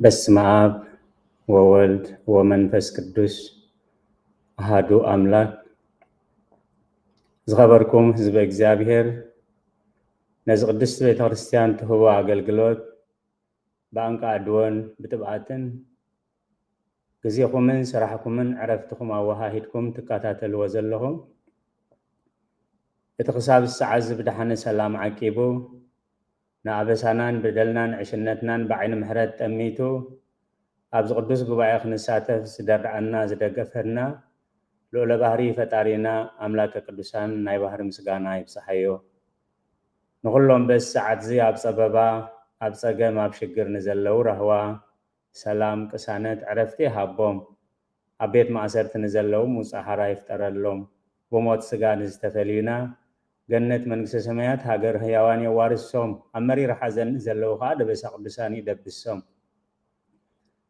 በስመ አብ ወወልድ ወመንፈስ ቅዱስ አሃዱ አምላክ። ዝኸበርኩም ህዝበ እግዚኣብሔር፣ ነዚ ቅድስቲ ቤተ ክርስቲያን ትህቦ ኣገልግሎት ብኣንቃ ድወን ብትብኣትን ግዜኹምን ስራሕኩምን ዕረፍትኹም ኣወሃሂድኩም ትከታተልዎ ዘለኹም፣ እቲ ክሳብ ሰዓት እዚ ብደሓነ ሰላም ዓቂቡ፣ ንኣበሳናን በደልናን ዕሽነትናን ብዓይኒ ምሕረት ጠሚቱ፣ ኣብዚ ቅዱስ ጉባኤ ክንሳተፍ ዝደረኣና ዝደገፈና ልዑለ ባህሪ ፈጣሪና ኣምላከ ቅዱሳን ናይ ባህሪ ምስጋና ይብጽሓዮ። ንኹሎም በዚ ሰዓት እዚ ኣብ ጸበባ፣ ኣብ ጸገም፣ ኣብ ሽግር ንዘለዉ ራህዋ፣ ሰላም፣ ቅሳነት፣ ዕረፍቲ ይሃቦም። ኣብ ቤት ማእሰርቲ ንዘለዉ ምውጻእ ሓራ ይፍጠረሎም። ብሞት ስጋ ንዝተፈልዩና ገነት መንግስተ ሰማያት ሃገር ህያዋን የዋርሶም። ኣብ መሪር ሓዘን ንዘለዉ ከኣ ደበሳ ቅዱሳን ይደብሶም።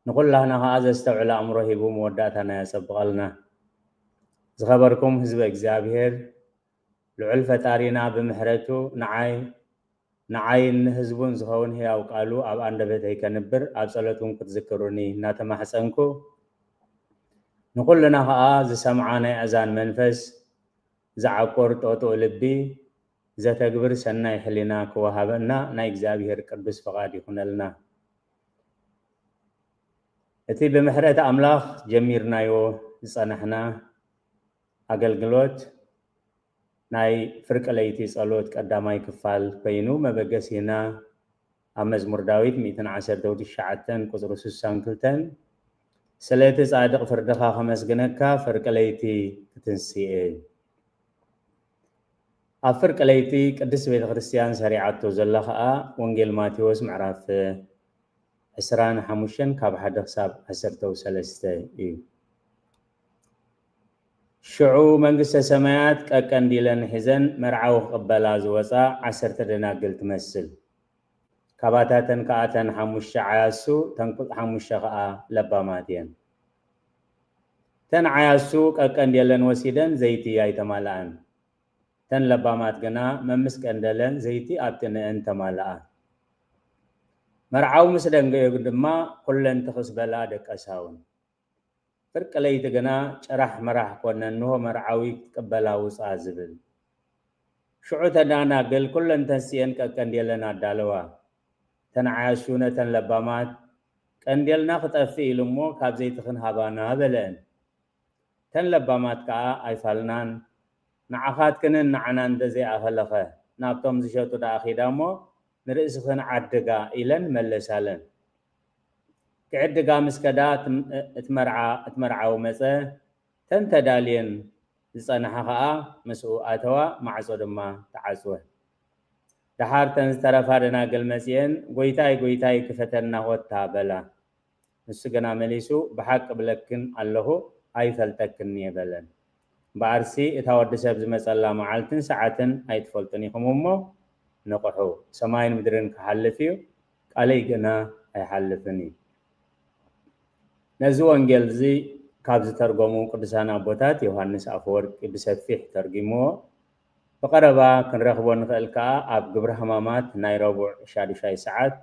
ንኹላህና ከኣ ዘስተውዕል ኣእምሮ ሂቡ መወዳእታና የጸብቐልና። ዝኸበርኩም ህዝበ እግዚኣብሔር፣ ልዑል ፈጣሪና ብምሕረቱ ንዓይ ንዓይን ንህዝቡን ዝኸውን ህያው ቃሉ ኣብ ኣንደበተይ ከንብር ኣብ ጸሎት እውን ክትዝክሩኒ እናተማሕጸንኩ፣ ንኹልና ኸኣ ዝሰምዓ ናይ ኣእዛን መንፈስ፣ ዝዓቁር ጦጥኡ ልቢ፣ ዘተግብር ሰናይ ሕሊና ክወሃበና ናይ እግዚኣብሔር ቅዱስ ፍቓድ ይኹነልና። እቲ ብምሕረት ኣምላኽ ጀሚርናዮ ዝጸናሕና ኣገልግሎት ናይ ፍርቂ ለይቲ ጸሎት ቀዳማይ ክፋል ኮይኑ፣ መበገሲና ኣብ መዝሙር ዳዊት ሚእትን ዓሰርተ ትሽዓተን ቁጽሪ ስሳን ክልተን፣ "ስለ እቲ ጻድቕ ፍርድኻ ከመስግነካ፣ ፍርቂ ለይቲ ክትንስእ እየ." ኣብ ፍርቂ ለይቲ ቅድስት ቤተ ክርስቲያን ሰሪዓቶ ዘላ ኸኣ ወንጌል ማቴዎስ ምዕራፍ ዕስራን ሓሙሽተን ካብ ሓደ ክሳብ ዓሰርተ ሰለስተ እዩ። ሽዑ መንግስተ ሰማያት ቀቀንዲለን ሒዘን መርዓዊ ክቕበላ ዝወጻ ዓሰርተ ደናግል ትመስል። ካባታተን ከኣ እተን ሓሙሽተ ዓያሱ፣ እተን ኩ-፣ ሓሙሽተ ከኣ ለባማት እየን። እተን ዓያሱ ቀቀንዴለን ወሲደን ዘይቲ ኣይተማልኣን። እተን ለባማት ግና መምስ ቀንደለን ዘይቲ ኣብቲ ንአን ተማልኣ። መርዓዊ ምስ ደንገዮ ድማ ኩለን ትኽስ በላ ደቀሳ እውን። ፍርቂ ለይቲ ግና ጭራሕ መራሕ ኮነ፣ እንሆ መርዓዊ ክትቅበላ ውጻ ዝብል። ሽዑ እተን ደናግል ኩለን ተንሲኤን ቀቀንዴለን ኣዳለዋ። እተን ዓያሹ ነተን ለባማት፣ "ቀንዴልና ክጠፍእ ኢሉ እሞ ካብ ዘይትኽን ሃባና" በለአን። እተን ለባማት ከኣ፣ "ኣይፋልናን፣ ንዓኻትክንን ንዓናን እንተዘይኣኸለኸ፣ ናብቶም ዝሸጡ ደኣ ኺዳ እሞ ንርእስኽን ዓድጋ" ኢለን መለሳለን። ክዕድጋ ምስ ከዳ፣ እቲ፣ እቲ መርዓ-፣ እቲ መርዓዊ መጸ። እተን ተዳልየን ዝጸንሓ ኸኣ ምስኡ ኣተዋ፣ ማዕጾ ድማ ተዓጽወ። ደሓር እተን ዝተረፋ ደናግል መጺኤን፣ "ጐይታይ፣ ጐይታይ፣ ክፈተና ኾታ" በላ። ንሱ ግና መሊሱ፣ "ብሓቂ እብለክን ኣለኹ፣ ኣይፈልጠክን እየ" በለን። እምበኣርሲ እታ ወዲ ሰብ ዝመጸላ መዓልትን ሰዓትን ኣይትፈልጡን ኢኹም እሞ ንቕሑ። ሰማይን ምድርን ክሓልፍ እዩ፣ ቃለይ ግና ኣይሓልፍን እዩ። ነዚ ወንጌል እዚ ካብ ዝተርጎሙ ቅዱሳን ኣቦታት ዮሃንስ ኣፈወርቂ ብሰፊሕ ተርጒምዎ። ብቐረባ ክንረኽቦ ንኽእል ከኣ ኣብ ግብረ ሕማማት ናይ ረቡዕ ሻዱሻይ ሰዓት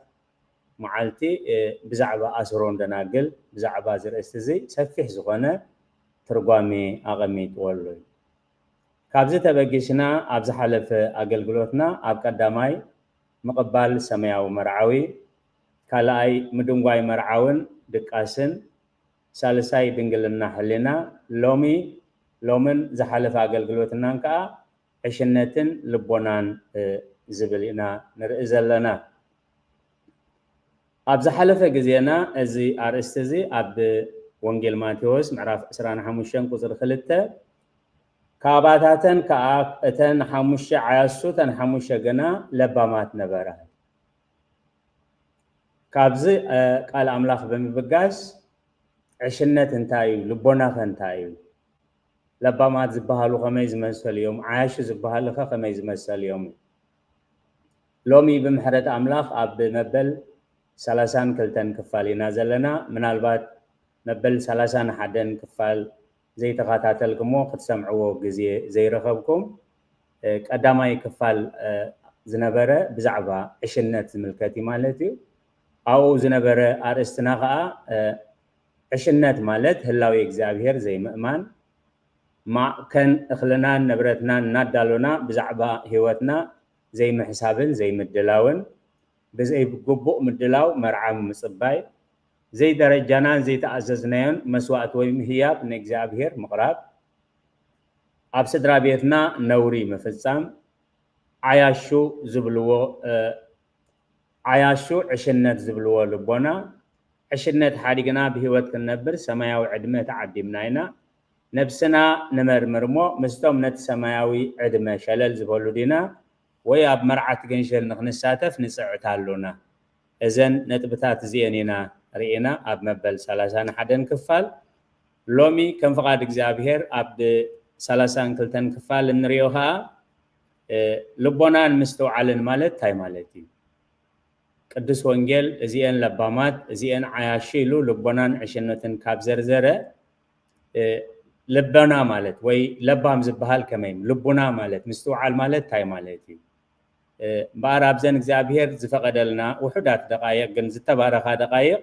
መዓልቲ፣ እ፣ ብዛዕባ ኣስሮን ደናግል፣ ብዛዕባ እዚ ርእስቲ እዚ ሰፊሕ ዝኾነ ትርጓሜ ኣቐሚጥዎ ኣሎ እዩ። ካብዚ ተበጊስና ኣብ ዝሓለፈ ኣገልግሎትና ኣብ ቀዳማይ ምቕባል ሰማያዊ መርዓዊ፣ ካልኣይ ምድንጓይ መርዓውን ድቃስን፣ ሳልሳይ ድንግልና ሕሊና፣ ሎሚ፣ ሎምን ዝሓለፈ ኣገልግሎትናን ከኣ ዕሽነትን ልቦናን፣ እ፣ ዝብል ኢና ንርኢ ዘለና። ኣብ ዝሓለፈ ግዜና እዚ ኣርእስቲ እዚ ኣብ ወንጌል ማቴዎስ ምዕራፍ ዕስራን ሓሙሽተን ቁጽሪ ክልተ፣ "ካባታተን ከኣ እተን ሓሙሽተ ዓያሱ፣ እተን ሓሙሽተ ግና ለባማት ነበራ።" ካብዚ፣ እ፣ ቃል ኣምላኽ ብምብጋስ ዕሽነት እንታይ እዩ? ልቦናኸ እንታይ እዩ? ለባማት ዝበሃሉ ከመይ ዝመሰሉ እዮም? ዓያሹ ዝበሃሉኸ ከመይ ዝመሰሉ እዮም? ሎሚ ብምሕረት ኣምላኽ ኣብ መበል ሰላሳን ክልተን ክፋል ኢና ዘለና። ምናልባት መበል ሰላሳን ሓደን ክፋል ዘይተኸታተልኩሞ ክትሰምዕዎ ግዜ ዘይረኸብኩም፣ እ፣ ቀዳማይ ክፋል፣ እ፣ ዝነበረ ብዛዕባ ዕሽነት ዝምልከት እዩ ማለት እዩ። ኣብኡ ዝነበረ ኣርእስትና ከዓ ዕሽነት ማለት ህላዊ እግዚኣብሔር ዘይምእማን፣ ማዕከን እኽልናን ንብረትናን እናዳሎና ብዛዕባ ህይወትና ዘይምሕሳብን ዘይምድላውን፣ ብዘይግቡእ ምድላው መርዓ ምጽባይ፣ ዘይደረጃናን ዘይተኣዘዝናዮን መስዋእቲ ወይ ምህያብ ንእግዚኣብሔር ምቕራብ፣ ኣብ ስድራ ቤትና ነውሪ ምፍጻም፣ ዓያሹ ዝብልዎ ዓያሹ ዕሽነት ዝብልዎ ልቦና፣ ዕሽነት ሓዲግና ብህይወት ክንነብር ሰማያዊ ዕድመ ተዓዲምና ኢና። ነብስና ንመርምር እሞ ምስቶም ነቲ ሰማያዊ ዕድመ ሸለል ዝበሉ ዲና ወይ ኣብ መርዓት ገንሸል ንክንሳተፍ ንጽዕት ኣሎና። እዘን ነጥብታት እዚኤን ኢና ርኢና ኣብ መበል ሰላሳን ሓደን ክፋል። ሎሚ ከም ፍቓድ እግዚኣብሔር ኣብ ሰላሳን ክልተን ክፋል እንሪኦ ኸኣ ልቦናን ምስትውዓልን ማለት እንታይ ማለት እዩ? ቅዱስ ወንጌል እዚኤን ለባማት እዚኤን ዓያሹ ኢሉ ልቦናን ዕሽነትን ካብ ዘርዘረ፣ ልቦና ማለት ወይ ለባም ዝበሃል ከመይ? ልቡና ማለት ምስትውዓል ማለት እንታይ ማለት እዩ? እምበኣር ኣብዘን እግዚኣብሔር ዝፈቐደልና ውሑዳት ደቓይቕ ግን ዝተባረኻ ደቓይቕ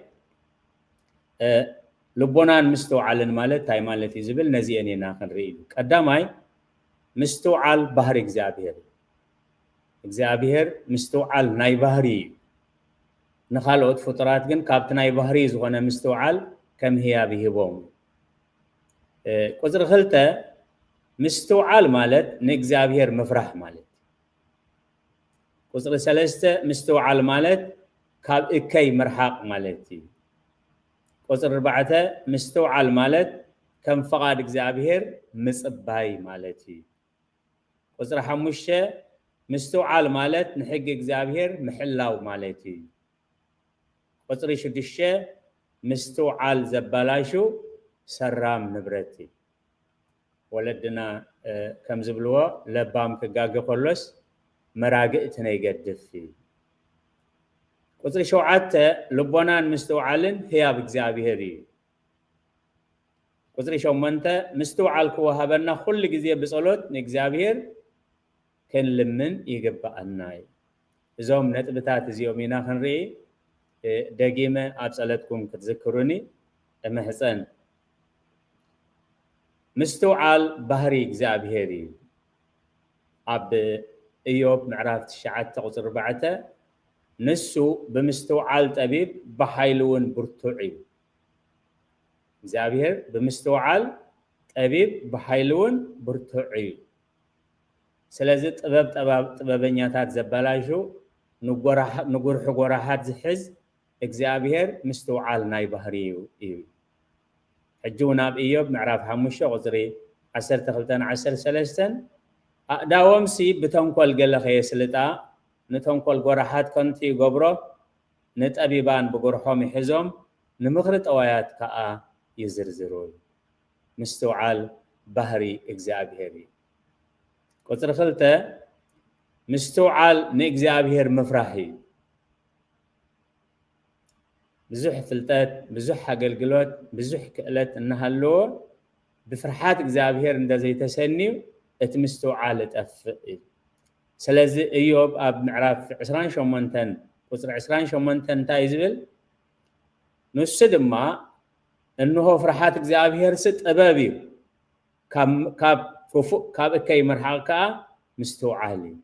ልቦናን ምስትውዓልን ማለት እንታይ ማለት እዩ ዝብል ነዚአን ኢና ክንርኢ ኢሉ። ቀዳማይ ምስትውዓል ባህሪ እግዚኣብሔር እዩ። እግዚኣብሔር ምስትውዓል ናይ ባህሪ እዩ። ንኻልኦት ፍጡራት ግን ካብቲ ናይ ባህሪ ዝኾነ ምስትውዓል ከም ህያብ ይህቦም። ቁፅሪ ክልተ ምስትውዓል ማለት ንእግዚኣብሔር ምፍራሕ ማለት እዩ። ቁፅሪ ሰለስተ ምስትውዓል ማለት ካብ እከይ ምርሓቕ ማለት እዩ። ቁፅሪ ኣርባዕተ ምስትውዓል ማለት ከም ፍቓድ እግዚኣብሔር ምፅባይ ማለት እዩ። ቁፅሪ ሓሙሽተ ምስትውዓል ማለት ንሕጊ እግዚኣብሔር ምሕላው ማለት እዩ። ቁፅሪ ሽዱሽተ ምስትውዓል ዘባላሹ ሰራም ንብረት እዩ። ወለድና ከም ዝብልዎ ለባም ክጋገ ከሎስ መራግእቲ ነይገድፍ እዩ። ቁፅሪ ሸውዓተ ልቦናን ምስትውዓልን ህያብ እግዚኣብሔር እዩ። ቁፅሪ ሸሞንተ ምስትውዓል ክወሃበና ኩሉ ግዜ ብፀሎት ንእግዚኣብሔር ክንልምን ይግብኣና እዩ። እዞም ነጥብታት እዚኦም ኢና ክንርኢ። ደጊመ ኣብ ፀለትኩም ክትዝክሩኒ እምሕፀን። ምስትውዓል ባህሪ እግዚኣብሔር እዩ። ኣብ እዮብ ምዕራፍ ትሽዓተ ቁፅሪ ኣርባዕተ ንሱ ብምስትውዓል ጠቢብ ብሓይሊ እውን ብርቱዕ እዩ። እግዚኣብሔር ብምስትውዓል ጠቢብ ብሓይሊ እውን ብርቱዕ እዩ። ስለዚ ጥበብ ጥበበኛታት ዘበላሹ ንጉርሒ ጎራሓት ዝሕዝ እግዚኣብሔር ምስትውዓል ናይ ባህሪ እዩ። ሕጂ እውን ኣብ እዮብ ምዕራፍ ሓሙሽተ ቁፅሪ ዓሰርተ ክልተን ዓሰርተ ሰለስተን ኣእዳዎምሲ ብተንኮል ገለ ከየስልጣ ንተንኮል ጎራሓት ከንቱ ይገብሮ፣ ንጠቢባን ብጉርሖም ይሕዞም፣ ንምኽሪ ጠዋያት ከኣ ይዝርዝሩ። ምስትውዓል ባህሪ እግዚኣብሔር እዩ። ቁፅሪ ክልተ ምስትውዓል ንእግዚኣብሔር ምፍራሕ እዩ። ብዙሕ ፍልጠት፣ ብዙሕ ኣገልግሎት፣ ብዙሕ ክእለት እናሃለዎ ብፍርሓት እግዚኣብሔር እንደዘይተሰንዩ እቲ ምስትውዓል እጠፍእ እዩ። ስለዚ እዮብ ኣብ ምዕራፍ ዕስራን ሸሞንተን ቁፅሪ ዕስራን ሸሞንተን እንታይ እዩ ዝብል? ንሱ ድማ እንሆ ፍርሓት እግዚኣብሔርሲ ጥበብ እዩ፣ ካብ ክፉእ ካብ እከይ ምርሓቕ ከዓ ምስትውዓል እዩ።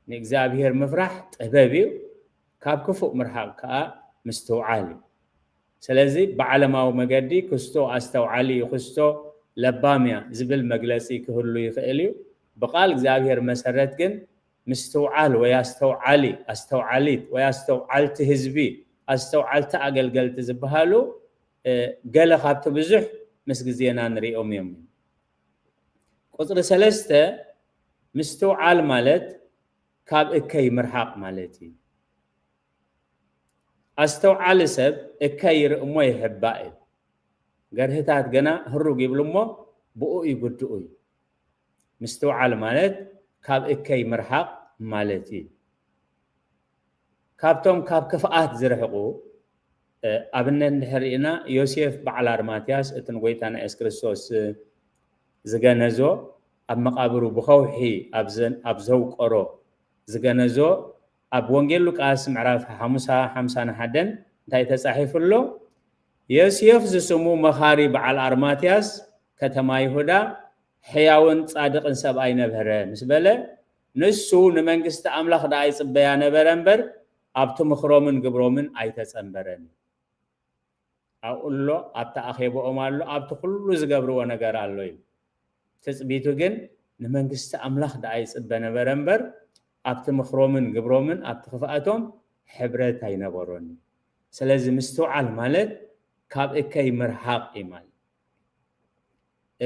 ንእግዚኣብሔር ምፍራሕ ጥበብ እዩ፣ ካብ ክፉእ ምርሓቕ ከዓ ምስትውዓል እዩ። ስለዚ ብዓለማዊ መገዲ ክስቶ ኣስተውዓሊ እዩ፣ ክስቶ ለባም እያ ዝብል መግለፂ ክህሉ ይኽእል እዩ። ብቃል እግዚኣብሔር መሰረት ግን ምስትውዓል ወይ ኣስተውዓሊ፣ ኣስተውዓሊት ወይ ኣስተውዓልቲ ህዝቢ፣ ኣስተውዓልቲ ኣገልገልቲ ዝበሃሉ ገለ ካብቲ ብዙሕ ምስ ግዜና ንሪኦም እዮም። ቁፅሪ ሰለስተ ምስትውዓል ማለት ካብ እከይ ምርሓቕ ማለት እዩ። ኣስተውዓሊ ሰብ እከይ ይርኢ እሞ ይሕባእ እዩ። ገርህታት ገና ህሩግ ይብሉ እሞ ብኡ ይጉድኡ እዩ። ምስትውዓል ማለት ካብ እከይ ምርሓቕ ማለት እዩ። ካብቶም ካብ ክፍኣት ዝርሕቑ ኣብነት እንድሕር ርኢና ዮሴፍ በዓል ኣርማትያስ እቲ ንጎይታና የሱስ ክርስቶስ ዝገነዞ ኣብ መቓብሩ ብኸውሒ ኣብ ዘውቀሮ ዝገነዞ ኣብ ወንጌል ሉቃስ ምዕራፍ ሓሙሳ ሓምሳ ንሓደን እንታይ ተጻሒፉ ኣሎ? ዮሴፍ ዝስሙ መኻሪ በዓል ኣርማትያስ፣ ከተማ ይሁዳ፣ ሕያውን ጻድቕን ሰብኣይ ነበረ ምስ በለ፣ ንሱ ንመንግስቲ ኣምላኽ ደኣ ይጽበያ ነበረ እምበር፣ ኣብቲ ምኽሮምን ግብሮምን ኣይተጸንበረን። ኣብኡ ኣሎ፣ ኣብቲ ኣኼባኦም ኣሎ፣ ኣብቲ ኩሉ ዝገብርዎ ነገር ኣሎ እዩ። ትጽቢቱ ግን ንመንግስቲ ኣምላኽ ደኣ ይጽበ ነበረ እምበር፣ ኣብቲ ምኽሮምን ግብሮምን ኣብቲ ክፍኣቶም ሕብረት ኣይነበሮን። ስለዚ ምስትውዓል ማለት ካብ እከይ ምርሓቕ እዩ ማለት።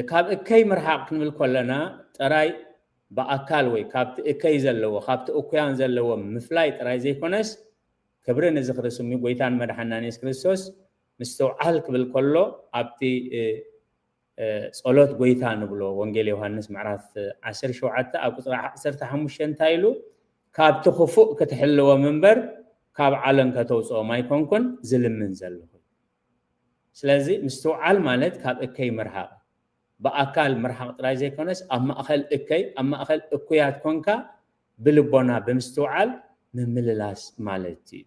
ካብ እከይ ምርሓቕ ክንብል ከለና ጥራይ ብኣካል ወይ ካብቲ እከይ ዘለዎ፣ ካብቲ እኩያን ዘለዎ ምፍላይ ጥራይ ዘይኮነስ፣ ክብሪ ንዝኽሪ ስሙ ጎይታን መድሓናን የሱስ ክርስቶስ፣ ምስትውዓል ክብል ከሎ ኣብቲ፣ እ፣ እ፣ ጸሎት ጎይታ ንብሎ ወንጌል ዮሃንስ ምዕራፍ ዓሰርተ ሸውዓተ ኣብ ቁጽሪ ዓሰርተ ሓሙሽተ እንታይ ኢሉ? "ካብቲ ክፉእ ክትሕልዎም እምበር ካብ ዓለም ከተውጽኦም ኣይኮንኩን ዝልምን ዘለኹ።" ስለዚ ምስትውዓል ማለት ካብ እከይ ምርሓቕ፣ ብኣካል ምርሓቕ ጥራይ ዘይኮነስ ኣብ ማእከል እከይ፣ ኣብ ማእከል እኩያት ኮንካ ብልቦና ብምስትውዓል ምምልላስ ማለት እዩ።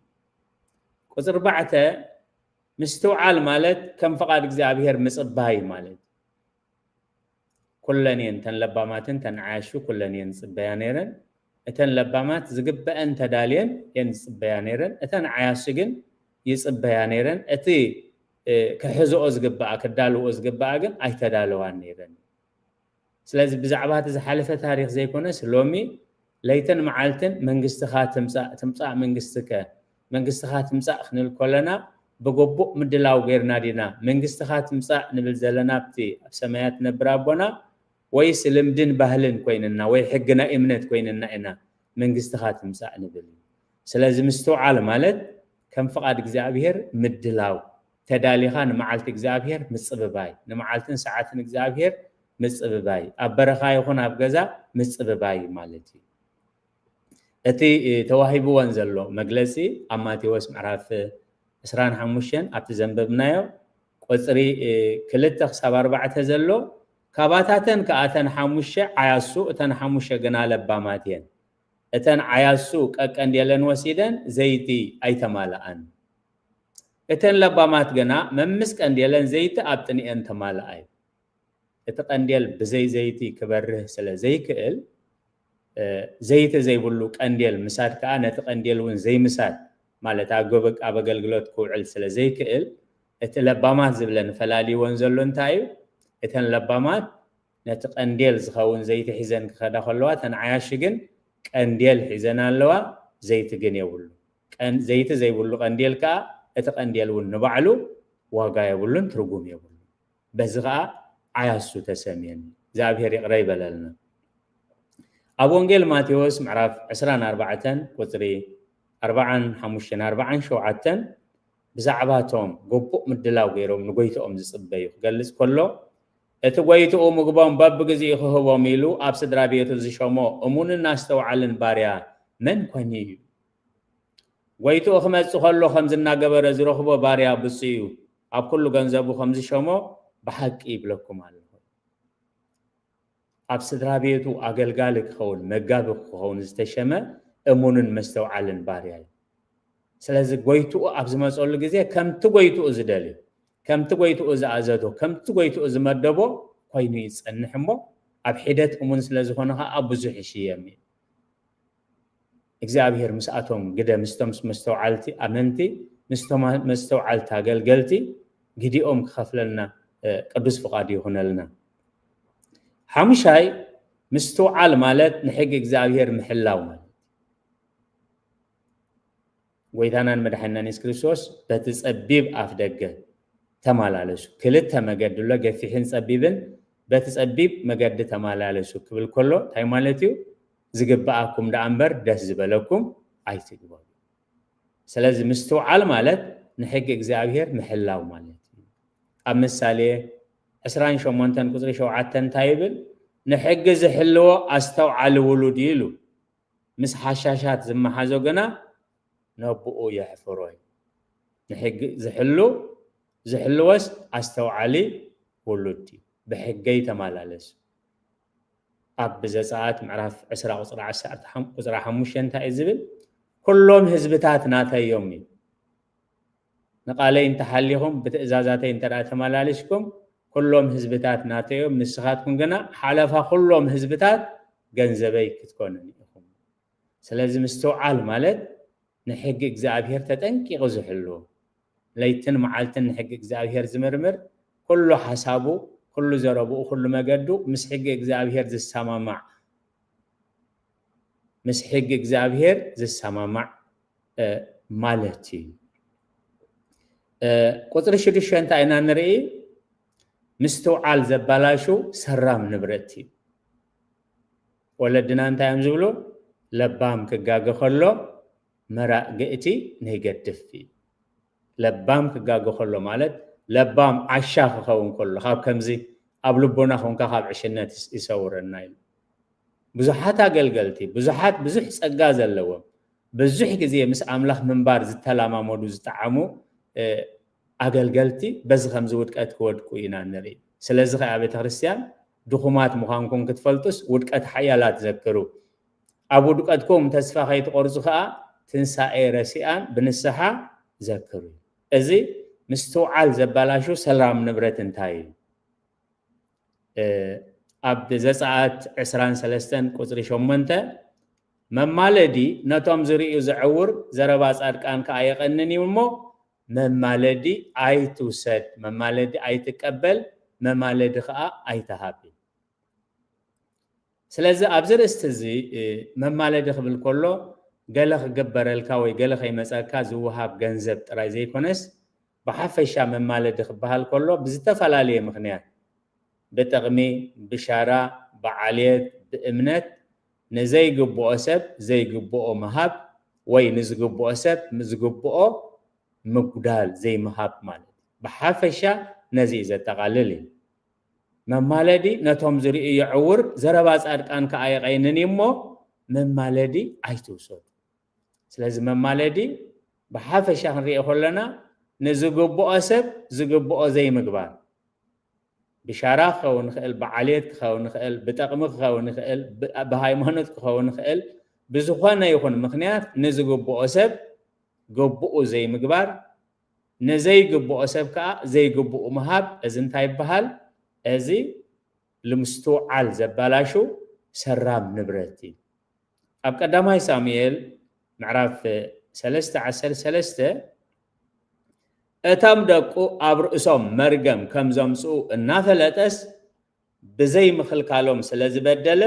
ቁጽሪ ኣርባዕተ፣ ምስትውዓል ማለት ከም ፍቓድ እግዚኣብሔር ምጽባይ ማለት። ኩለን እየን፣ እተን ለባማትን እተን ዓያሹ ኩለን እየን ዝጽበያ ነይረን። እተን ለባማት ዝግበአን ተዳልየን እየን ዝጽበያ ነይረን። እተን ዓያሹ ግን ይጽበያ ነይረን። እቲ፣ እ፣ ክሕዝኦ ዝግበኣ፣ ክዳልዎ ዝግበኣ ግን ኣይተዳለዋን ነይረን። ስለዚ ብዛዕባ እቲ ዝሓለፈ ታሪኽ ዘይኮነስ፣ ሎሚ ለይትን መዓልትን መንግስትኻ ትምጻእ፣ ትምጻእ መንግስትከ፣ መንግስትኻ ትምጻእ ክንብል ከለና፣ ብግቡእ ምድላው ጌርና ዲና መንግስትኻ ትምጻእ ንብል ዘለና ኣብቲ ኣብ ሰማያት ትነብር ኣቦና፣ ወይስ ልምድን ባህልን ኮይንና ወይ ሕጊ ናይ እምነት ኮይንና ኢና መንግስትኻ ትምጻእ ንብል? ስለዚ ምስትውዓል ማለት ከም ፍቓድ እግዚኣብሔር ምድላው፣ ተዳሊኻ ንመዓልቲ እግዚኣብሔር ምጽብባይ፣ ንመዓልትን ሰዓትን እግዚኣብሔር ምጽብባይ፣ ኣብ በረኻ ይኹን ኣብ ገዛ ምጽብባይ ማለት እዩ። እቲ ተዋሂብወን ዘሎ መግለጺ ኣብ ማቴዎስ ምዕራፍ ዕስራን ሓሙሽተን ኣብቲ ዘንበብናዮ ቁጽሪ ክልተ ክሳብ ኣርባዕተ ዘሎ፣ ካባታተን ከኣ እተን ሓሙሽተ ዓያሱ፣ እተን ሓሙሽተ ግና ለባማት እየን። እተን ዓያሱ ቀቀንዴለን ወሲደን ዘይቲ ኣይተማልኣን። እተን ለባማት ግና መምስ ቀንዴለን ዘይቲ ኣብ ጥንኤን ተማልኣ እዩ። እቲ ቀንዴል ብዘይ ዘይቲ ክበርህ ስለ ዘይክእል፣ እ፣ ዘይቲ ዘይብሉ ቀንዴል ምሳድ ከኣ ነቲ ቀንዴል እውን ዘይምሳድ፣ ማለት ኣብ ገበ-፣ ኣብ ኣገልግሎት ክውዕል ስለ ዘይክእል፣ እቲ ለባማት ዝብለን ፈላልይወን ዘሎ እንታይ እዩ? እተን ለባማት ነቲ ቀንዴል ዝኸውን ዘይቲ ሒዘን ክኸዳ ከለዋ፣ እተን ዓያሹ ግን ቀንዴል ሒዘን ኣለዋ፣ ዘይቲ ግን የብሉ። ቀን-፣ ዘይቲ ዘይብሉ ቀንዴል ከኣ፣ እቲ ቀንዴል እውን ንባዕሉ ዋጋ የብሉን፣ ትርጉም የብሉን። በዚ ኸኣ ዓያሱ ተሰምየን። እግዚኣብሔር ይቕረ ይበለልና። ኣብ ወንጌል ማቴዎስ ምዕራፍ ዕስራን ኣርባዕተን ቁጽሪ ኣርባዓን ሓሙሽተን ኣርባዓን ሸውዓተን ብዛዕባ እቶም ግቡእ ምድላው ገይሮም ንጎይትኦም ዝጽበዩ ክገልጽ ከሎ፣ እቲ ጎይትኡ ምግቦም በብግዜኡ ክህቦም ኢሉ ኣብ ስድራ ቤቱ ዝሸሞ እሙንን ኣስተውዓልን ባርያ መን ኮን እዩ? ጎይትኡ ክመጽእ ከሎ ከምዚ እናገበረ ዝረኽቦ ባርያ ብጹእ እዩ፣ ኣብ ኩሉ ገንዘቡ ከም ዝሸሞ ብሓቂ ይብለኩም ኣለኹ። ኣብ ስድራ ቤቱ ኣገልጋሊ ክኸውን፣ መጋቢ ክኸውን ዝተሸመ እሙንን መስተውዓልን ባርያ እዩ። ስለዚ ጎይትኡ ኣብ ዝመጸሉ ግዜ ከምቲ ጎይትኡ ዝደልዮ፣ ከምቲ ጎይትኡ ዝኣዘዞ፣ ከምቲ ጎይትኡ ዝመደቦ ኮይኑ ይጸንሕ እሞ፣ ኣብ ሒደት እሙን ስለ ዝኾነ ኸኣ ብዙሕ ይሽየም እዩ። እግዚኣብሔር ምስኣቶም ግደ፣ ምስቶም መስተውዓልቲ ኣመንቲ፣ ምስቶም መስተውዓልቲ ኣገልገልቲ ግዲኦም ክኸፍለልና፣ እ፣ ቅዱስ ፍቓዱ ይኹነልና። ሓሙሻይ፣ ምስትውዓል ማለት ንሕጊ እግዚኣብሔር ምሕላው ማለት። ጎይታናን መድሓኒናን የሱስ ክርስቶስ በቲ ጸቢብ ኣፍ ደገ ተመላለሱ። ክልተ መገዲ ኣሎ፣ ገፊሕን ጸቢብን። በቲ ጸቢብ መገዲ ተመላለሱ ክብል ከሎ እንታይ ማለት እዩ? ዝግበኣኩም ደኣ እምበር ደስ ዝበለኩም ኣይትግበሩ። ስለዚ ምስትውዓል ማለት ንሕጊ እግዚኣብሔር ምሕላው ማለት እዩ። ኣብ ምሳሌ ዕስራን ሸሞንተን ቁጽሪ ሸውዓተ እንታይ ይብል? "ንሕጊ ዝሕልዎ ኣስተውዓሊ ውሉድ እዩ" ኢሉ። ምስ ሓሻሻት ዝመሓዞ ግና ነብኡ የሕፍሮ እዩ። ንሕጊ ዝሕሉ፣ ዝሕልወስ ኣስተውዓሊ ውሉድ እዩ። ብሕገይ ተመላለሱ። ኣብ ብዘጸኣት ምዕራፍ ዕስራ ቁጽሪ ዓሰርተ ሓሙሽተ፣ ቁጽሪ ሓሙሽተ እንታይ እዩ ዝብል? ኩሎም ህዝብታት ናተዮም እዩ። ንቓለይ እንተሓሊኹም፣ ብትእዛዛተይ እንተ ደኣ ተመላሊስኩም፣ ኩሎም ህዝብታት ናተዮም፣ ንስኻትኩም ግና ሓለፋ ኩሎም ህዝብታት ገንዘበይ ክትኮኑኒ ኢኹም። ስለዚ ምስትውዓል ማለት ንሕጊ እግዚኣብሔር ተጠንቂቑ ዝሕሉ፣ ለይትን መዓልትን ንሕጊ እግዚኣብሔር ዝምርምር፣ ኩሉ ሓሳቡ፣ ኩሉ ዘረብኡ፣ ኩሉ መገዱ ምስ ሕጊ እግዚኣብሔር ዝሰማማዕ፣ ምስ ሕጊ እግዚኣብሔር ዝሰማማዕ ማለት እዩ። ቁፅሪ ሽዱሽተ እንታይ ኢና ንርኢ? ምስትውዓል ዘባላሹ ሰራም ንብረት እዩ። ወለድና እንታይ እዮም ዝብሉ? ለባም ክጋገ ከሎ መራቅ ግእቲ ነይገድፍ እዩ። ለባም ክጋገ ከሎ ማለት ለባም ዓሻ ክኸውን ከሎ፣ ካብ ከምዚ ኣብ ልቦና ኮንካ ካብ ዕሽነት ይሰውረና ኢሉ። ብዙሓት ኣገልገልቲ፣ ብዙሓት ብዙሕ ጸጋ ዘለዎም፣ ብዙሕ ግዜ ምስ ኣምላኽ ምንባር ዝተላማመዱ ዝጠዓሙ ኣገልገልቲ በዚ ከምዚ ውድቀት ክወድቁ ኢና ንርኢ። ስለዚ ከኣ ቤተ ክርስቲያን ድኹማት ምዃንኩም ክትፈልጡስ ውድቀት ሓያላት ዘክሩ። ኣብ ውድቀትኩም ተስፋ ከይትቆርጹ ከኣ ትንሳኤ ረሲኣን ብንስሓ ዘክሩ። እዚ ምስትውዓል ዘባላሹ ሰላም ንብረት እንታይ እዩ? ኣብ ዘጸኣት ዕስራን ሰለስተን ቁጽሪ ሸሞንተ መማለዲ ነቶም ዝርእዩ ዘዕውር ዘረባ ጻድቃን ከኣ የቐንን እዩ እሞ መማለዲ ኣይትውሰድ፣ መማለዲ ኣይትቀበል፣ መማለዲ ከኣ ኣይትሃብ። ስለዚ ኣብዚ ርእስቲ እዚ መማለዲ ክብል ከሎ ገለ ክግበረልካ ወይ ገለ ከይመጸካ ዝወሃብ ገንዘብ ጥራይ ዘይኮነስ ብሓፈሻ መማለዲ ክበሃል ከሎ ብዝተፈላለየ ምኽንያት ብጥቕሚ፣ ብሻራ፣ ብዓልየት፣ ብእምነት ንዘይግብኦ ሰብ ዘይግብኦ ምሃብ ወይ ንዝግብኦ ሰብ ዝግብኦ ምጉዳል ዘይምሃብ ማለት እዩ። ብሓፈሻ ነዚ እዩ ዘጠቓልል እዩ። መማለዲ ነቶም ዝርእዩ የዕውር፣ ዘረባ ጻድቃን ከኣ የቐይንን እዩ እሞ መማለዲ ኣይትውሰዱ። ስለዚ መማለዲ ብሓፈሻ ክንሪኦ ከለና ንዝግብኦ ሰብ ዝግብኦ ዘይምግባር፣ ብሻራ ክኸውን ይኽእል፣ ብዓልየት ክኸውን ይኽእል፣ ብጠቕሚ ክኸውን ይኽእል፣ ብሃይማኖት ክኸውን ይኽእል፣ ብዝኾነ ይኹን ምኽንያት ንዝግብኦ ሰብ ግብኡ ዘይምግባር፣ ንዘይግብኦ ሰብ ከዓ ዘይግብኡ ምሃብ፣ እዚ እንታይ ይበሃል? እዚ ንምስትውዓል ዘባላሹ ሰራም ንብረት እዩ። ኣብ ቀዳማይ ሳሙኤል ምዕራፍ ሰለስተ ዓሰርተ ሰለስተ እቶም ደቁ ኣብ ርእሶም መርገም ከም ዘምጽኡ እናፈለጠስ ብዘይ ምኽልካሎም ስለ ዝበደለ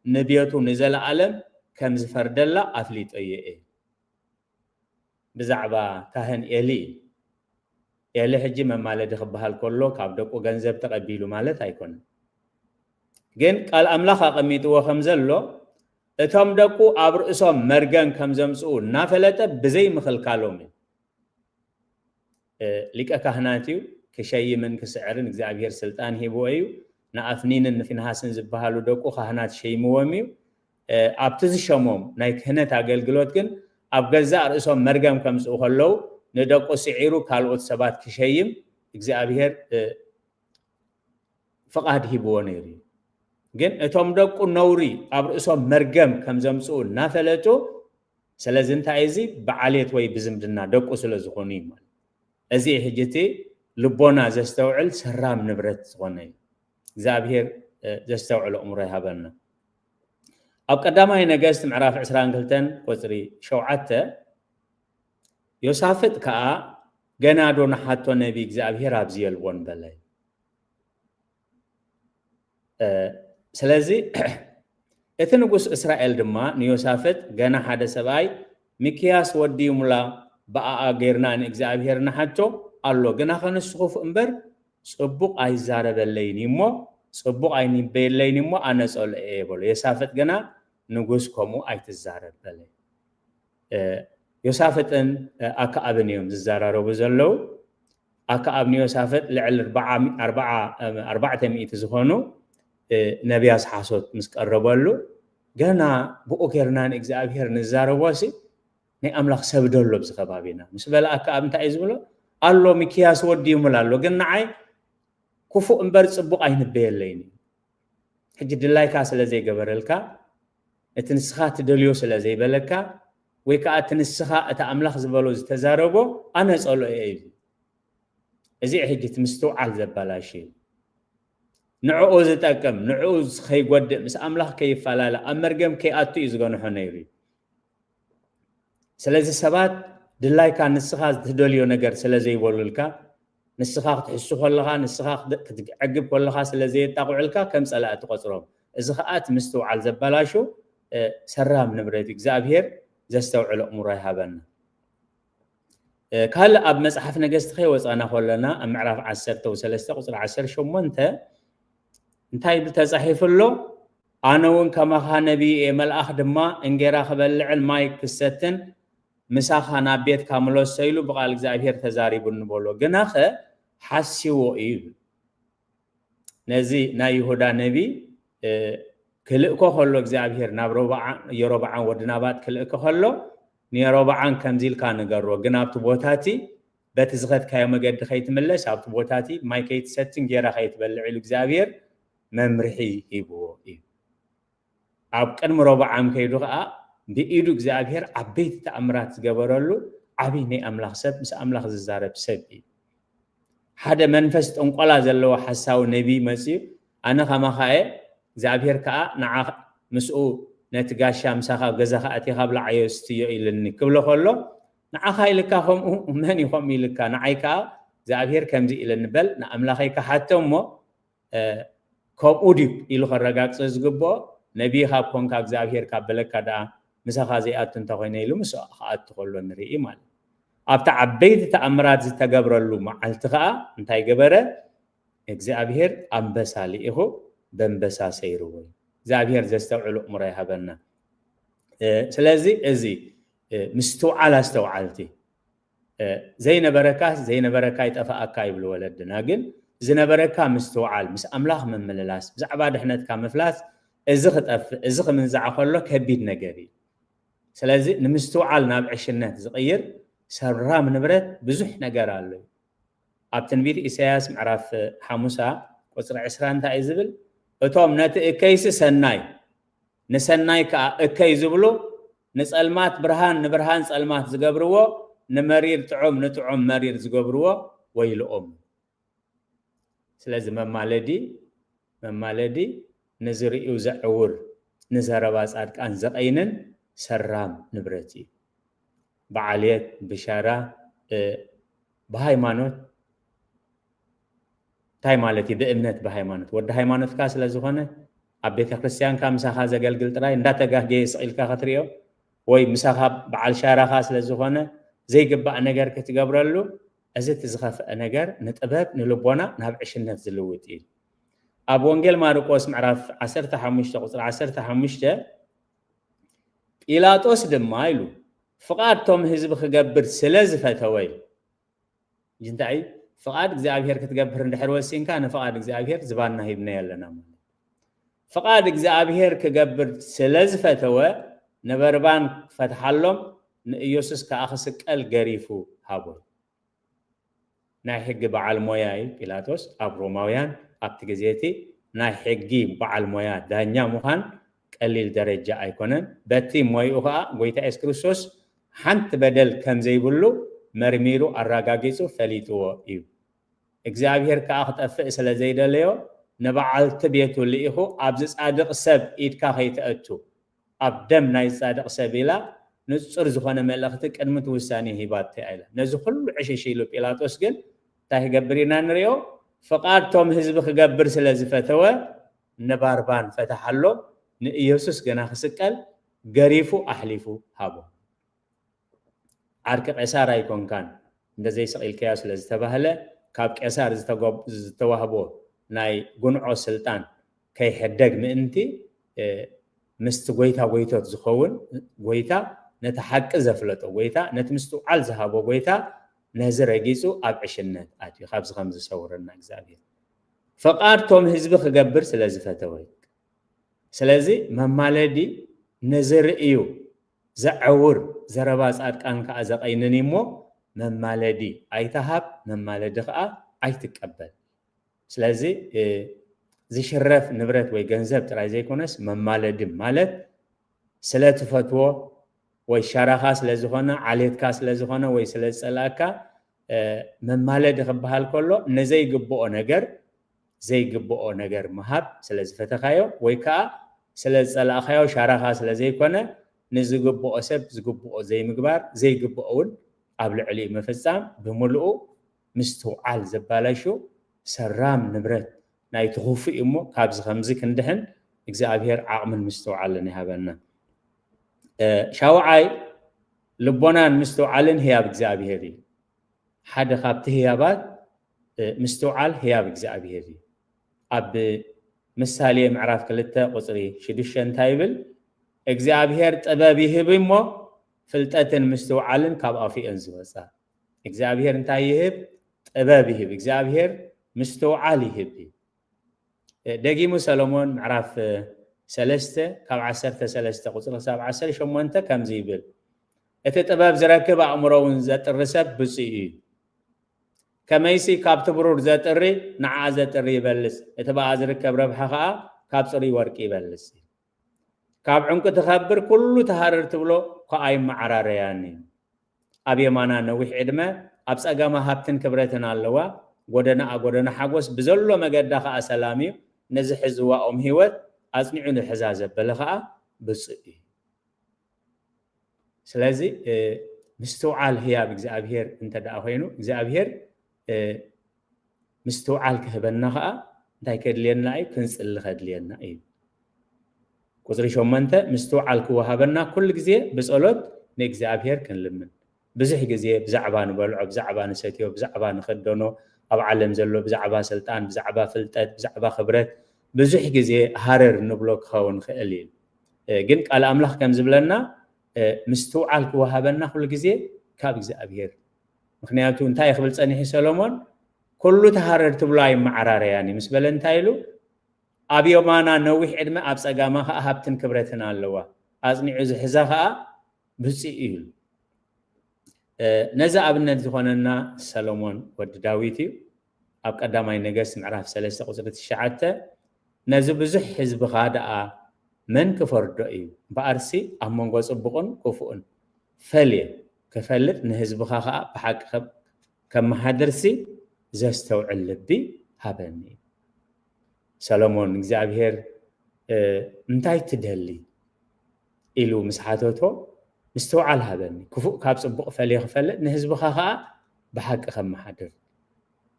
ንቤቱ ንዘለኣለም ከም ዝፈርደላ ኣፍሊጠዮ እየ። ብዛዕባ ካህን ኤሊ እዩ። ኤሊ ሕጂ መማለዲ ክበሃል ከሎ ካብ ደቁ ገንዘብ ተቐቢሉ ማለት ኣይኮነን። ግን ቃል ኣምላኽ ኣቐሚጥዎ ከም ዘሎ እቶም ደቁ ኣብ ርእሶም መርገም ከም ዘምጽኡ እናፈለጠ ብዘይ ምኽልካሎም እዩ። ሊቀ ካህናት እዩ። ክሸይምን ክስዕርን እግዚኣብሔር ስልጣን ሂብዎ እዩ። ንኣፍኒንን ንፊንሃስን ዝበሃሉ ደቁ ካህናት ሸይምዎም እዩ። ኣብቲ ዝሸሞም ናይ ክህነት ኣገልግሎት ግን ኣብ ገዛእ ርእሶም መርገም ከምፅኡ ከለዉ ንደቁ ስዒሩ ካልኦት ሰባት ክሸይም እግዚኣብሔር ፍቓድ ሂብዎ ነይሩ እዩ። ግን እቶም ደቁ ነውሪ ኣብ ርእሶም መርገም ከም ዘምፅኡ እናፈለጡ፣ ስለዚ እንታይ እዚ ብዓሌት ወይ ብዝምድና ደቁ ስለ ዝኾኑ እዩ ማለት። እዚ እዩ ሕጂ እቲ ልቦና ዘስተውዕል ሰራም ንብረት ዝኾነ እዩ። እግዚኣብሔር ዘስተውዕል ኣእምሮ ይሃበና። ኣብ ቀዳማይ ነገስት ምዕራፍ ዕስራን ክልተን ቁፅሪ ሸውዓተ፣ ዮሳፍጥ ከኣ፣ ገና ዶ ንሓቶ ነቢ እግዚኣብሔር ኣብዝየልዎን በለ። ስለዚ እቲ ንጉስ እስራኤል ድማ ንዮሳፍጥ፣ ገና ሓደ ሰብኣይ ሚክያስ ወዲ ይሙላ ብኣኣ ጌርና ንእግዚኣብሔር ንሓቶ ኣሎ፣ ግናኸ ንሱ ክፉእ እምበር ጽቡቕ ኣይዛረበለይን እዩ እሞ፣ ጽቡቕ ኣይንበየለይን እዩ እሞ፣ ኣነ ጸልኦ እየ በሎ። ዮሳፍጥ ግና፣ ንጉስ ከምኡ ኣይትዛረብ በለ። ዮሳፍጥን ኣከኣብን እዮም ዝዘራረቡ ዘለዉ። ኣከኣብ ንዮሳፍጥ ልዕሊ ኣርባዕተ ሚእቲ ዝኾኑ ነቢያት ሓሶት ምስ ቀረበሉ፣ ገና ብኡ ጌርና ንእግዚኣብሔር ንዛረቦ ሲ ናይ ኣምላኽ ሰብ ዶ ኣሎ ኣብዚ ከባቢና ምስ በለ ኣከኣብ እንታይ እዩ ዝብሎ? ኣሎ፣ ሚክያስ ወዲ ይሙላ ኣሎ፣ ግን ንዓይ ክፉእ እምበር ጽቡቕ ኣይንበየለይን እዩ። ሕጂ ድላይካ ስለ ዘይገበረልካ፣ እቲ ንስኻ ትደልዮ ስለ ዘይበለካ፣ ወይ ከዓ እቲ ንስኻ እቲ ኣምላኽ ዝበሎ ዝተዛረቦ ኣነ ጸልኦ እየ ይብል። እዚ ሕጂ እቲ ምስትውዓል ዘበላሽ እዩ። ንዕኡ ዝጠቅም ንዕኡ ከይጎድእ ምስ ኣምላኽ ከይፈላለ ኣብ መርገም ከይኣቱ እዩ ዝገንሖ ነይሩ እዩ። ስለዚ ሰባት ድላይካ ንስኻ ዝትደልዮ ነገር ስለ ዘይበሉልካ ንስኻ ክትሕሱ ከለኻ ንስኻ ክትዕግብ ከለኻ ስለ ዘየጣቕዑልካ ከም ጸላእ ትቆጽሮም። እዚ ከዓ እቲ ምስትውዓል ዘበላሹ ሰራም ንብረት እግዚኣብሔር ዘስተውዕል ኣእምሮ ይሃበና። ካልእ ኣብ መጽሓፍ ነገስቲ ከይወፃና ከለና ኣብ ምዕራፍ ዓሰርተ ወሰለስተ ቁፅሪ ዓሰርተ ሸሞንተ እንታይ ይብል ተፃሒፉ ኣሎ? ኣነ እውን ከማኻ ነቢይ እየ፣ መልኣኽ ድማ እንጌራ ክበልዕን ማይ ክሰትን ምሳኻ ናብ ቤትካ ምለሶ ኢሉ ብቓል እግዚኣብሔር ተዛሪቡኒ በሎ። ግናኸ ሓሲዎ እዩ ይብል። ነዚ ናይ ይሁዳ ነቢ ክልእኮ ከሎ እግዚኣብሔር ናብ የሮብዓም ወዲ ናባጥ ክልእኮ ከሎ ንየሮብዓም ከምዚ ኢልካ ንገሮ፣ ግን ኣብቲ ቦታ እቲ በቲ ዝኸድካዮ መገዲ ከይትምለስ ኣብቲ ቦታ እቲ ማይ ከይትሰትን ጌራ ከይትበልዕ ኢሉ እግዚኣብሔር መምርሒ ሂብዎ እዩ። ኣብ ቅድሚ ሮብዓም ከይዱ ከዓ ብኢዱ እግዚኣብሔር ዓበይቲ ተኣምራት ዝገበረሉ ዓብይ ናይ ኣምላኽ ሰብ ምስ ኣምላኽ ዝዛረብ ሰብ እዩ። ሓደ መንፈስ ጥንቆላ ዘለዎ ሓሳዊ ነቢይ መፅዩ ኣነ ከማኻ እየ እግዚኣብሔር ከዓ ንዓ ምስኡ ነቲ ጋሻ ምሳኻ ኣብ ገዛኻ ኣቲኻ ብላዓዮ ስትዮ ኢልኒ ክብሎ ከሎ ንዓኻ ኢልካ ከምኡ መን እዩ ከምኡ ኢልካ ንዓይ ከዓ እግዚኣብሔር ከምዚ ኢለኒ በል ንኣምላኸይ ክሓቶ እሞ ከምኡ ድዩ ኢሉ ከረጋግፀ ዝግብኦ ነቢይ ካብ ኮንካ እግዚኣብሔር ካብ በለካ ደኣ ምሳኻ ዘይኣቱ እንተኮይነ ኢሉ ምስ ክኣቱ ከሎ ንርኢ ማለት ኣብቲ ዓበይቲ ተኣምራት ዝተገብረሉ መዓልቲ ከዓ እንታይ ገበረ እግዚኣብሔር ኣንበሳ ልኢኹ በንበሳ ሰይርዎ እግዚኣብሔር ዘስተውዕሉ እምሮ ይሃበና ስለዚ እዚ ምስትውዓል ኣስተውዓልቲ ዘይነበረካ ዘይነበረካ ይጠፋኣካ ይብሉ ወለድና ግን ዝነበረካ ምስትውዓል ምስ ኣምላኽ ምምልላስ ብዛዕባ ድሕነትካ ምፍላስ እዚ ክጠፍእ እዚ ክምንዛዕ ከሎ ከቢድ ነገር እዩ ስለዚ ንምስትውዓል ናብ ዕሽነት ዝቕይር ሰራም ንብረት ብዙሕ ነገር ኣሎ ኣብ ትንቢት ኢሳያስ ምዕራፍ ሓሙሳ ቁፅሪ ዕስራ እንታይ እዩ ዝብል እቶም ነቲ እከይሲ ሰናይ ንሰናይ ከዓ እከይ ዝብሉ ንፀልማት ብርሃን ንብርሃን ፀልማት ዝገብርዎ ንመሪር ጥዑም ንጥዑም መሪር ዝገብርዎ ወይልኦም ስለዚ መማለዲ መማለዲ ንዝርእዩ ዘዕውር ንዘረባ ፃድቃን ዘቐይንን ሰራም ንብረት እዩ በዓልየት ብሻራ ብሃይማኖት እንታይ ማለት እዩ ብእምነት ብሃይማኖት ወዲ ሃይማኖትካ ስለ ዝኾነ ኣብ ቤተ ክርስቲያንካ ምሳኻ ዘገልግል ጥራይ እንዳተጋገየ ስቕ ኢልካ ክትሪኦ ወይ ምሳኻ በዓል ሻራኻ ስለ ዝኾነ ዘይግባእ ነገር ክትገብረሉ እዚ እቲ ዝኸፍአ ነገር ንጥበብ ንልቦና ናብ ዕሽነት ዝልውጥ እዩ ኣብ ወንጌል ማርቆስ ምዕራፍ ዓሰርተ ሓሙሽተ ቁፅሪ ዓሰርተ ሓሙሽተ ጲላጦስ ድማ ኢሉ ፍቓድ ቶም ህዝቢ ክገብር ስለ ዝፈተወ እዩ እንታይ ፍቓድ እግዚኣብሔር ክትገብር እንድሕር ወሲንካ ንፍቓድ እግዚኣብሔር ዝባና ሂብናዮ ኣለና ማለት ፍቓድ እግዚኣብሔር ክገብር ስለ ዝፈተወ ንበርባን ፈትሓሎም ንኢየሱስ ከዓ ክስቀል ገሪፉ ሃቦ ናይ ሕጊ በዓል ሞያ እዩ ጲላጦስ ኣብ ሮማውያን ኣብቲ ግዜ እቲ ናይ ሕጊ በዓል ሞያ ዳኛ ምዃን ቀሊል ደረጃ ኣይኮነን በቲ ሞይኡ ከዓ ጎይታ የሱስ ክርስቶስ ሓንቲ በደል ከም ዘይብሉ መርሚሩ ኣረጋጊጹ ፈሊጥዎ እዩ እግዚኣብሔር ከዓ ክጠፍእ ስለ ዘይደለዮ ንበዓልቲ ቤቱ ልኢኹ ኣብዚ ጻድቕ ሰብ ኢድካ ከይተእቱ ኣብ ደም ናይ ጻድቕ ሰብ ኢላ ንጹር ዝኾነ መልእኽቲ ቅድሚ እቲ ውሳኔ ሂባቶ እያ ኢላ። ነዚ ኩሉ ዕሽሽ ኢሉ ጲላጦስ ግን እንታይ ክገብር ኢና ንሪኦ? ፍቓድ ቶም ህዝቢ ክገብር ስለ ዝፈተወ ንባርባን ፈተሓሎ፣ ንኢየሱስ ገና ክስቀል ገሪፉ ኣሕሊፉ ሃቦ። ዓርኪ ቄሳር ኣይኮንካን እንደዘይ ሰቒልካዮ ስለ ዝተባህለ ካብ ቄሳር ዝተዋህቦ ናይ ጉንዖ ስልጣን ከይሕደግ ምእንቲ ምስቲ ጎይታ ጎይቶት ዝኸውን ጎይታ ነቲ ሓቂ ዘፍለጦ ጎይታ ነቲ ምስትውዓል ዝሃቦ ጎይታ ነዚ ረጊፁ ኣብ ዕሽነት ኣትዩ ካብዚ ከም ዝሰውረና እግዚኣብሔር ፈቃድ ቶም ህዝቢ ክገብር ስለ ዝፈተወ ስለዚ መማለዲ ነዚ ርእዩ ዘዐውር ዘረባ ፃድቃን ከዓ ዘቐይንን እሞ መማለዲ ኣይተሃብ መማለዲ ከዓ ኣይትቀበል ስለዚ ዝሽረፍ ንብረት ወይ ገንዘብ ጥራይ ዘይኮነስ መማለዲ ማለት ስለ ትፈትዎ ወይ ሻራኻ ስለ ዝኾነ፣ ዓሌትካ ስለ ዝኾነ፣ ወይ ስለ ዝጸላእካ፣ እ፣ መማለዲ ክበሃል ከሎ፣ ነዘይግብኦ ነገር፣ ዘይግብኦ ነገር ምሃብ ስለ ዝፈተኻዮ፣ ወይ ከኣ ስለ ዝጸላእኻዮ፣ ሻራኻ ስለ ዘይኮነ፣ ንዝግብኦ ሰብ ዝግብኦ ዘይምግባር፣ ዘይግብኦ እውን ኣብ ልዕሊኡ ምፍጻም፣ ብምልኡ ምስትውዓል ዘባላሹ ሰራም ንብረት ናይቲ ክፉእ እዩ እሞ፣ ካብዚ ከምዚ ክንድሕን እግዚኣብሔር ዓቕምን ምስትውዓልን ይሃበና። እ፣ ሻውዓይ፣ ልቦናን ምስትውዓልን ህያብ እግዚኣብሔር እዩ። ሓደ ካብቲ ህያባት፣ እ፣ ምስትውዓል ህያብ እግዚኣብሔር እዩ። ኣብ ምሳሌ ምዕራፍ ክልተ ቁጽሪ ሽዱሽተ እንታይ ይብል? እግዚኣብሔር ጥበብ ይህብ እሞ፣ ፍልጠትን ምስትውዓልን ካብ ኣፉ እየን ዝወጻ። እግዚኣብሔር እንታይ ይህብ? ጥበብ ይህብ። እግዚኣብሔር ምስትውዓል ይህብ እዩ። እ፣ ደጊሙ ሰሎሞን ምዕራፍ፣ እ፣ ሰለስተ ካብ ዓሰርተ ሰለስተ ቁጽሪ ክሳብ ዓሰርተ ሸሞንተ ከምዚ ይብል፣ "እቲ ጥበብ ዝረክብ ኣእምሮ እውን ዘጥሪ ሰብ ብፁዕ እዩ። ከመይሲ ካብቲ ብሩር ዘጥሪ ንዓ ዘጥሪ ይበልጽ፣ እቲ ብኣ ዝርከብ ረብሓ ኸኣ ካብ ጽሩይ ወርቂ ይበልጽ። ካብ ዕንቁ ትኸብር ኩሉ ትሃርር ትብሎ ኸኣ ይመዓራረያን እዩ። ኣብ የማና ነዊሕ ዕድመ፣ ኣብ ጸጋማ ሃብትን ክብረትን ኣለዋ። ጎደናኣ ጎደና ሓጎስ፣ ብዘሎ መገዳ ኸኣ ሰላም እዩ። ነዚ ሕዝዋኦም ህይወት ኣጽኒዑ ንሕዛ ዘበለ ኸኣ ብፁዕ እዩ።" ስለዚ፣ እ፣ ምስትውዓል ህያብ እግዚኣብሔር እንተ ደኣ ኮይኑ፣ እግዚኣብሔር፣ እ፣ ምስትውዓል ክህበና ኸኣ እንታይ ከድልየና እዩ? ክንጽሊ ከድልየና እዩ። ቁጽሪ ሸሞንተ፣ ምስትውዓል ክወሃበና ኩሉ ግዜ ብጸሎት ንእግዚኣብሔር ክንልምን። ብዙሕ ግዜ ብዛዕባ ንበልዖ፣ ብዛዕባ ንሰትዮ፣ ብዛዕባ ንኸደኖ፣ ኣብ ዓለም ዘሎ ብዛዕባ ስልጣን፣ ብዛዕባ ፍልጠት፣ ብዛዕባ ክብረት ብዙሕ ግዜ ሃረር ንብሎ ክኸውን ክእል እዩ። እ፣ ግን ቃል ኣምላኽ ከም ዝብለና፣ እ፣ ምስትውዓል ክወሃበና ኩሉ ግዜ ካብ እግዚኣብሔር። ምኽንያቱ እንታይ ክብል ጸኒሑ ሰሎሞን? "ኩሉ ተሃረር ትብሎ ኣይመዓራረያን እዩ" ምስ በለ እንታይ ኢሉ? "ኣብ የማና ነዊሕ ዕድመ፣ ኣብ ጸጋማ ኸኣ ሃብትን ክብረትን ኣለዋ፣ ኣጽኒዑ ዝሕዛ ኸኣ ብፁዕ እዩ" ኢሉ። እ፣ ነዚ ኣብነት ዝኾነና ሰሎሞን ወዲ ዳዊት እዩ። ኣብ ቀዳማይ ነገስት ምዕራፍ ሰለስተ ቁጽሪ ትሽዓተ፣ "ነዚ ብዙሕ ህዝብኻ ደኣ መን ክፈርዶ እዩ? እምበኣርሲ ኣብ መንጎ ጽቡቕን ክፉእን ፈልየ ክፈልጥ፣ ንህዝብኻ ኸኣ ብሓቂ ከ-፣ ከመሓድርሲ ዘስተውዕል ልቢ ሃበኒ" እዩ። ሰሎሞን እግዚኣብሔር፣ እ፣ "እንታይ ትደሊ?" ኢሉ ምስ ሓተቶ፣ "ምስትውዓል ሃበኒ፣ ክፉእ ካብ ጽቡቕ ፈልየ ክፈልጥ፣ ንህዝብኻ ኸኣ ብሓቂ ከመሓድር።"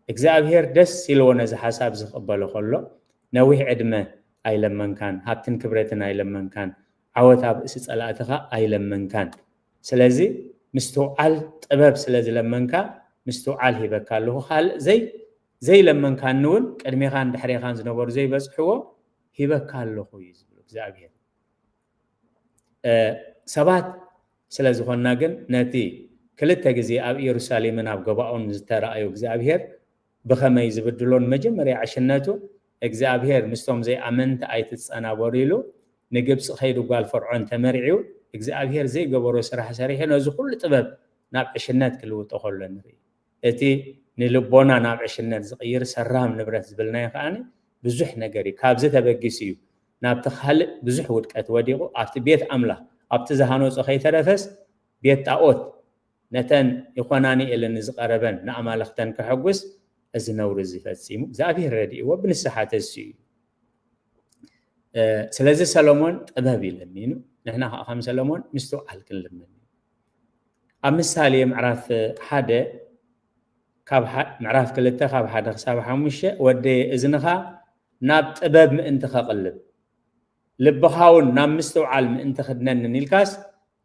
እግዚኣብሔር ደስ ኢልዎ ነዚ ሓሳብ ዝቕበሎ ከሎ፣ ነዊሕ ዕድመ ኣይለመንካን፣ ሃብትን ክብረትን ኣይለመንካን፣ ዓወት ኣብ ርእሲ ጸላእትኻ ኣይለመንካን። ስለዚ ምስትውዓል ጥበብ ስለ ዝለመንካ፣ ምስትውዓል ሂበካ ኣለኹ። ካልእ ዘይ-፣ ዘይለመንካኒ እውን ቅድሜኻን ድሕሬኻን ዝነበሩ ዘይበጽሕዎ ሂበካ ኣለኹ እዩ ዝብል እግዚኣብሔር። እ፣ ሰባት ስለ ዝኾንና ግን ነቲ ክልተ ግዜ ኣብ ኢየሩሳሌምን ኣብ ገባኦን ዝተራእዮ እግዚኣብሔር ብኸመይ ዝብድሎ ንመጀመርያ ዕሽነቱ እግዚኣብሔር ምስቶም ዘይኣመንቲ ኣይትጸናበሩ ኢሉ ንግብጺ ከይዱ ጓል ፈርዖን ተመርዒው እግዚኣብሔር ዘይገበሮ ስራሕ ሰሪሑ ነዚ ኩሉ ጥበብ ናብ ዕሽነት ክልውጦ ከሎ ንርኢ። እቲ ንልቦና ናብ ዕሽነት ዝቕይር ሰራም ንብረት ዝብልናዮ ከኣ ብዙሕ ነገር እዩ። ካብዚ ተበጊሱ እዩ ናብቲ ካልእ ብዙሕ ውድቀት ወዲቑ፣ ኣብቲ ቤት ኣምላኽ፣ ኣብቲ ዝሃነጾ ከይተረፈስ ቤት ጣኦት፣ ነተን ይኾናኒ ኢለን ንዝቐረበን ንኣማልኽተን ከሐጉስ እዚ ነውሪ እዚ ፈጺሙ። እግዚኣብሔር ረዲእዎ ብንስሓ ተሲኡ እዩ። እ፣ ስለዚ ሰሎሞን ጥበብ እዩ ለሚኑ፣ ንሕና ኸዓ ከም ሰሎሞን ምስትውዓል ክንልምን እዩ። ኣብ ምሳሌ ምዕራፍ ሓደ ካብ ሓ-፣ ምዕራፍ ክልተ ካብ ሓደ ክሳብ ሓሙሽተ፣ "ወደየ እዝንኻ ናብ ጥበብ ምእንቲ ኸቕልብ፣ ልብኻ እውን ናብ ምስትውዓል ምእንቲ ኽድነንን" ኢልካስ፣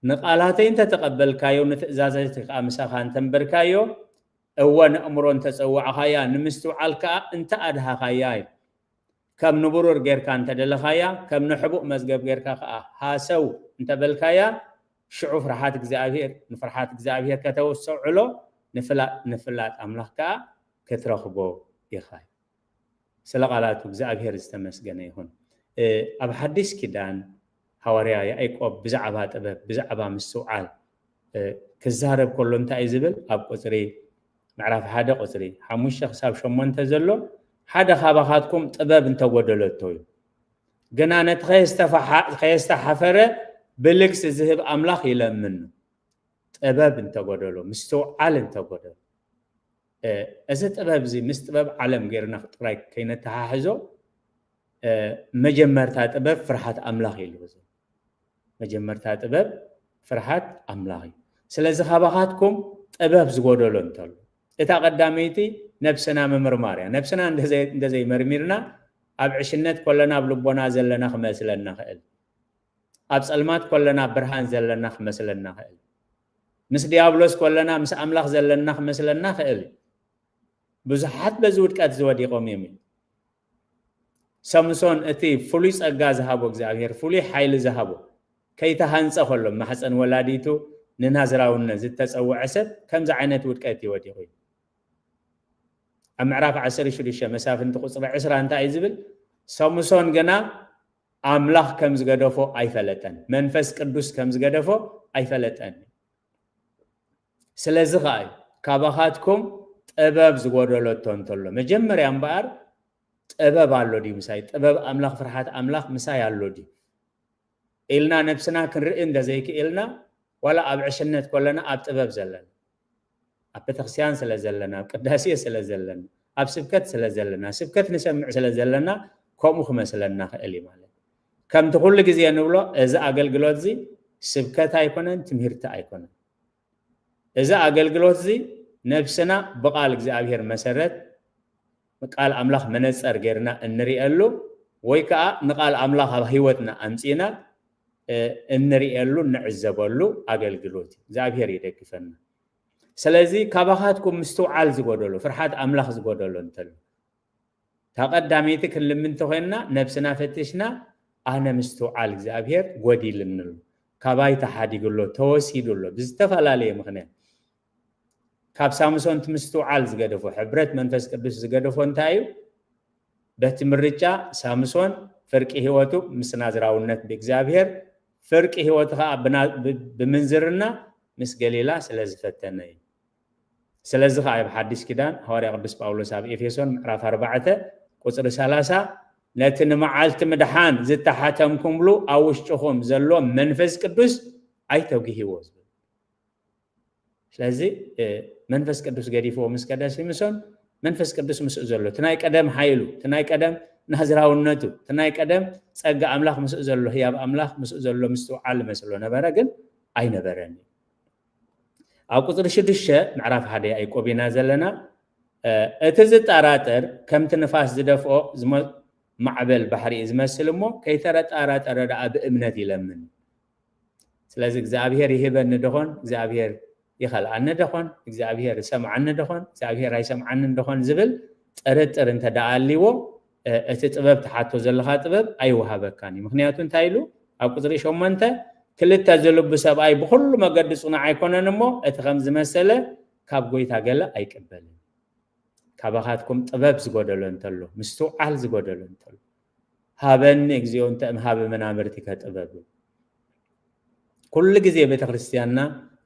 "ንቓላተይ እንተ ተቐበልካዮ፣ ንትእዛዛተይ ከኣ ምሳኻ እንተ ኣንበርካዮ፣ እወ ነእምሮ እንተ ጸዋዕኻያ፣ ንምስትውዓል ከኣ እንተ ኣድሃኻያ" ኢሉ። ከም ንብሩር ጌርካ እንተ ደለኻያ፣ ከም ንሕቡእ መዝገብ ጌርካ ከኣ ሃሰው እንተ በልካያ፣ ሽዑ ፍርሓት እግዚኣብሔር፣ ንፍርሓት እግዚኣብሔር ከተስተውዕሎ፣ ንፍላ-፣ ንፍላጥ ኣምላኽ ከኣ ክትረኽቦ ኢኻ። ስለ ቃላቱ እግዚኣብሔር ዝተመስገነ ይኹን። እ፣ ኣብ ሓዲስ ኪዳን ሃዋርያ ያዕቆብ ብዛዕባ ጥበብ፣ ብዛዕባ ምስትውዓል፣ እ፣ ክዛረብ ከሎ እንታይ እዩ ዝብል? ኣብ ቁጽሪ፣ ምዕራፍ ሓደ ቁጽሪ ሓሙሽተ ክሳብ ሸሞንተ ዘሎ፣ "ሓደ ካባኻትኩም ጥበብ እንተጎደለቶ እዩ፣ ግና ነቲ ከየስተፋሓ-፣ ከየስተሓፈረ ብልግሲ ዝህብ ኣምላኽ ይለምን። ጥበብ እንተጎደሎ፣ ምስትውዓል እንተጎደሎ፣ እዚ ጥበብ እዚ ምስ ጥበብ ዓለም ጌርና ጥራይ ከይነተሓሕዞ፣ መጀመርታ ጥበብ ፍርሃት ኣምላኽ እዩ። መጀመርታ ጥበብ ፍርሃት ኣምላኽ እዩ። ስለዚ ካባኻትኩም ጥበብ ዝጎደሎ እንተሎ፣ እታ ቀዳመይቲ ነብስና ምምርማር እያ። ነብስና እንደዘይ- እንደዘይመርሚርና ኣብ ዕሽነት ኮለና ኣብ ልቦና ዘለና ክመስለና ክእል፣ ኣብ ጸልማት ኮለና ኣብ ብርሃን ዘለና ክመስለና ክእል፣ ምስ ዲያብሎስ ኮለና ምስ ኣምላኽ ዘለና ክመስለና ክእል። ብዙሓት በዚ ውድቀት ዝወዲቆም እዮም። ሰምሶን እቲ ፍሉይ ጸጋ ዝሃቦ እግዚኣብሔር ፍሉይ ሓይሊ ዝሃቦ ከይተሃንጸ ከሎ ማሕፀን ወላዲቱ ንናዝራውነት ዝተጸውዐ ሰብ ከምዚ ዓይነት ውድቀት እዩ ወዲቑ እዩ። ኣብ ምዕራፍ ዓሰርተ ሽዱሽተ መሳፍንቲ ቁፅሪ ዕስራ እንታይ እዩ ዝብል? ሰምሶን ግና ኣምላኽ ከም ዝገደፎ ኣይፈለጠን፣ መንፈስ ቅዱስ ከም ዝገደፎ ኣይፈለጠን። ስለዚ ከዓ እዩ ካባኻትኩም ጥበብ ዝጎደለቶ እንተሎ፣ መጀመርያ እምበኣር ጥበብ ኣሎ ድዩ ምሳይ? ጥበብ ኣምላኽ፣ ፍርሃት ኣምላኽ ምሳይ ኣሎ ድዩ ኢልና ነብስና ክንርኢ እንተዘይክኢልና፣ ዋላ ኣብ ዕሽነት ኮለና ኣብ ጥበብ ዘለና፣ ኣብ ቤተክርስትያን ስለ ዘለና፣ ኣብ ቅዳሴ ስለ ዘለና፣ ኣብ ስብከት ስለ ዘለና፣ ስብከት ንሰምዕ ስለ ዘለና ከምኡ ክመስለና ክእል እዩ ማለት እዩ። ከምቲ ኩሉ ግዜ ንብሎ፣ እዚ ኣገልግሎት እዚ ስብከት ኣይኮነን፣ ትምህርቲ ኣይኮነን። እዚ ኣገልግሎት እዚ ነብስና ብቃል እግዚኣብሔር መሰረት፣ ቃል ኣምላኽ መነጸር ጌርና እንሪኤሉ ወይ ከዓ ንቃል ኣምላኽ ኣብ ህይወትና ኣምጺእና፣ እ፣ እንሪኤሉ እንዕዘበሉ ኣገልግሎት እዩ። እግዚኣብሔር ይደግፈና። ስለዚ ካባኻትኩም ምስትውዓል ዝጎደሎ፣ ፍርሓት ኣምላኽ ዝጎደሎ እንተሎ፣ እታ ቀዳመይቲ ክንልምን እንተኾይንና ነብስና ፈቲሽና፣ ኣነ ምስትውዓል እግዚኣብሔር ጎዲልኒ ኣሎ፣ ካባይ ተሓዲጉ ኣሎ፣ ተወሲዱ ኣሎ፣ ብዝተፈላለየ ምኽንያት። ካብ ሳምሶን እቲ ምስትውዓል ዝገደፎ፣ ሕብረት መንፈስ ቅዱስ ዝገደፎ እንታይ እዩ? በቲ ምርጫ ሳምሶን ፍርቂ ህይወቱ ምስ ናዝራውነት ብእግዚኣብሔር፣ ፍርቂ ህይወቱ ከዓ ብና- ብ- ብምንዝርና ምስ ገሊላ ስለ ዝፈተነ እዩ። ስለዚ ከዓ ኣብ ሓድሽ ኪዳን ሃዋርያ ቅዱስ ጳውሎስ ኣብ ኤፌሶን ምዕራፍ ኣርባዕተ ቁፅሪ ሰላሳ፣ ነቲ ንመዓልቲ ምድሓን ዝተሓተምኩምሉ ኣብ ውሽጥኹም ዘሎ መንፈስ ቅዱስ ኣይተጉህይዎ ዝብል። ስለዚ እ፣ መንፈስ ቅዱስ ገዲፍዎ ምስ ከደ ሲምሶን፣ መንፈስ ቅዱስ ምስኡ ዘሎ፣ እቲ ናይ ቀደም ሓይሉ፣ እቲ ናይ ቀደም ናዝራውነቱ፣ እቲ ናይ ቀደም ጸጋ ኣምላኽ ምስኡ ዘሎ፣ ህያብ ኣምላኽ ምስኡ ዘሎ ምስትውዓል መስሎ ነበረ፣ ግን ኣይነበረን። ኣብ ቁፅሪ ሽዱሽተ ምዕራፍ ሓደ ያዕቆብ ኢና ዘለና። እ፣ እቲ ዝጠራጠር ከምቲ ንፋስ ዝደፍኦ ዝመ- ማዕበል ባሕሪ እዩ ዝመስል እሞ፣ ከይተረጣራጠረ ደኣ ብእምነት ይለምን። ስለዚ እግዚኣብሔር ይህበኒ ደኾን፣ እግዚኣብሔር ይኸልኣኒ ደኾን፣ እግዚኣብሔር ይሰምዓኒ ደኾን፣ እግዚኣብሔር ኣይሰምዓንን ደኾን ዝብል ጥርጥር እንተ ደኣ ኣልዎ፣ እ፣ እቲ ጥበብ ትሓቶ ዘለኻ ጥበብ ኣይወሃበካን እዩ። ምኽንያቱ እንታይ ኢሉ? ኣብ ቁፅሪ ሸሞንተ፣ ክልተ ዝልቡ ሰብኣይ ብኹሉ መገዲ ጽኑዕ ኣይኮነን እሞ፣ እቲ ከም ዝመሰለ ካብ ጎይታ ገለ ኣይቅበልን። ካባኻትኩም ጥበብ ዝጎደሎ እንተሎ፣ ምስትውዓል ዝጎደሎ እንተሎ፣ ሃበኒ እግዚኦ እንተ እምሃበ መናብርቲከ ጥበብ። ኩሉ ግዜ ቤተ ክርስቲያንና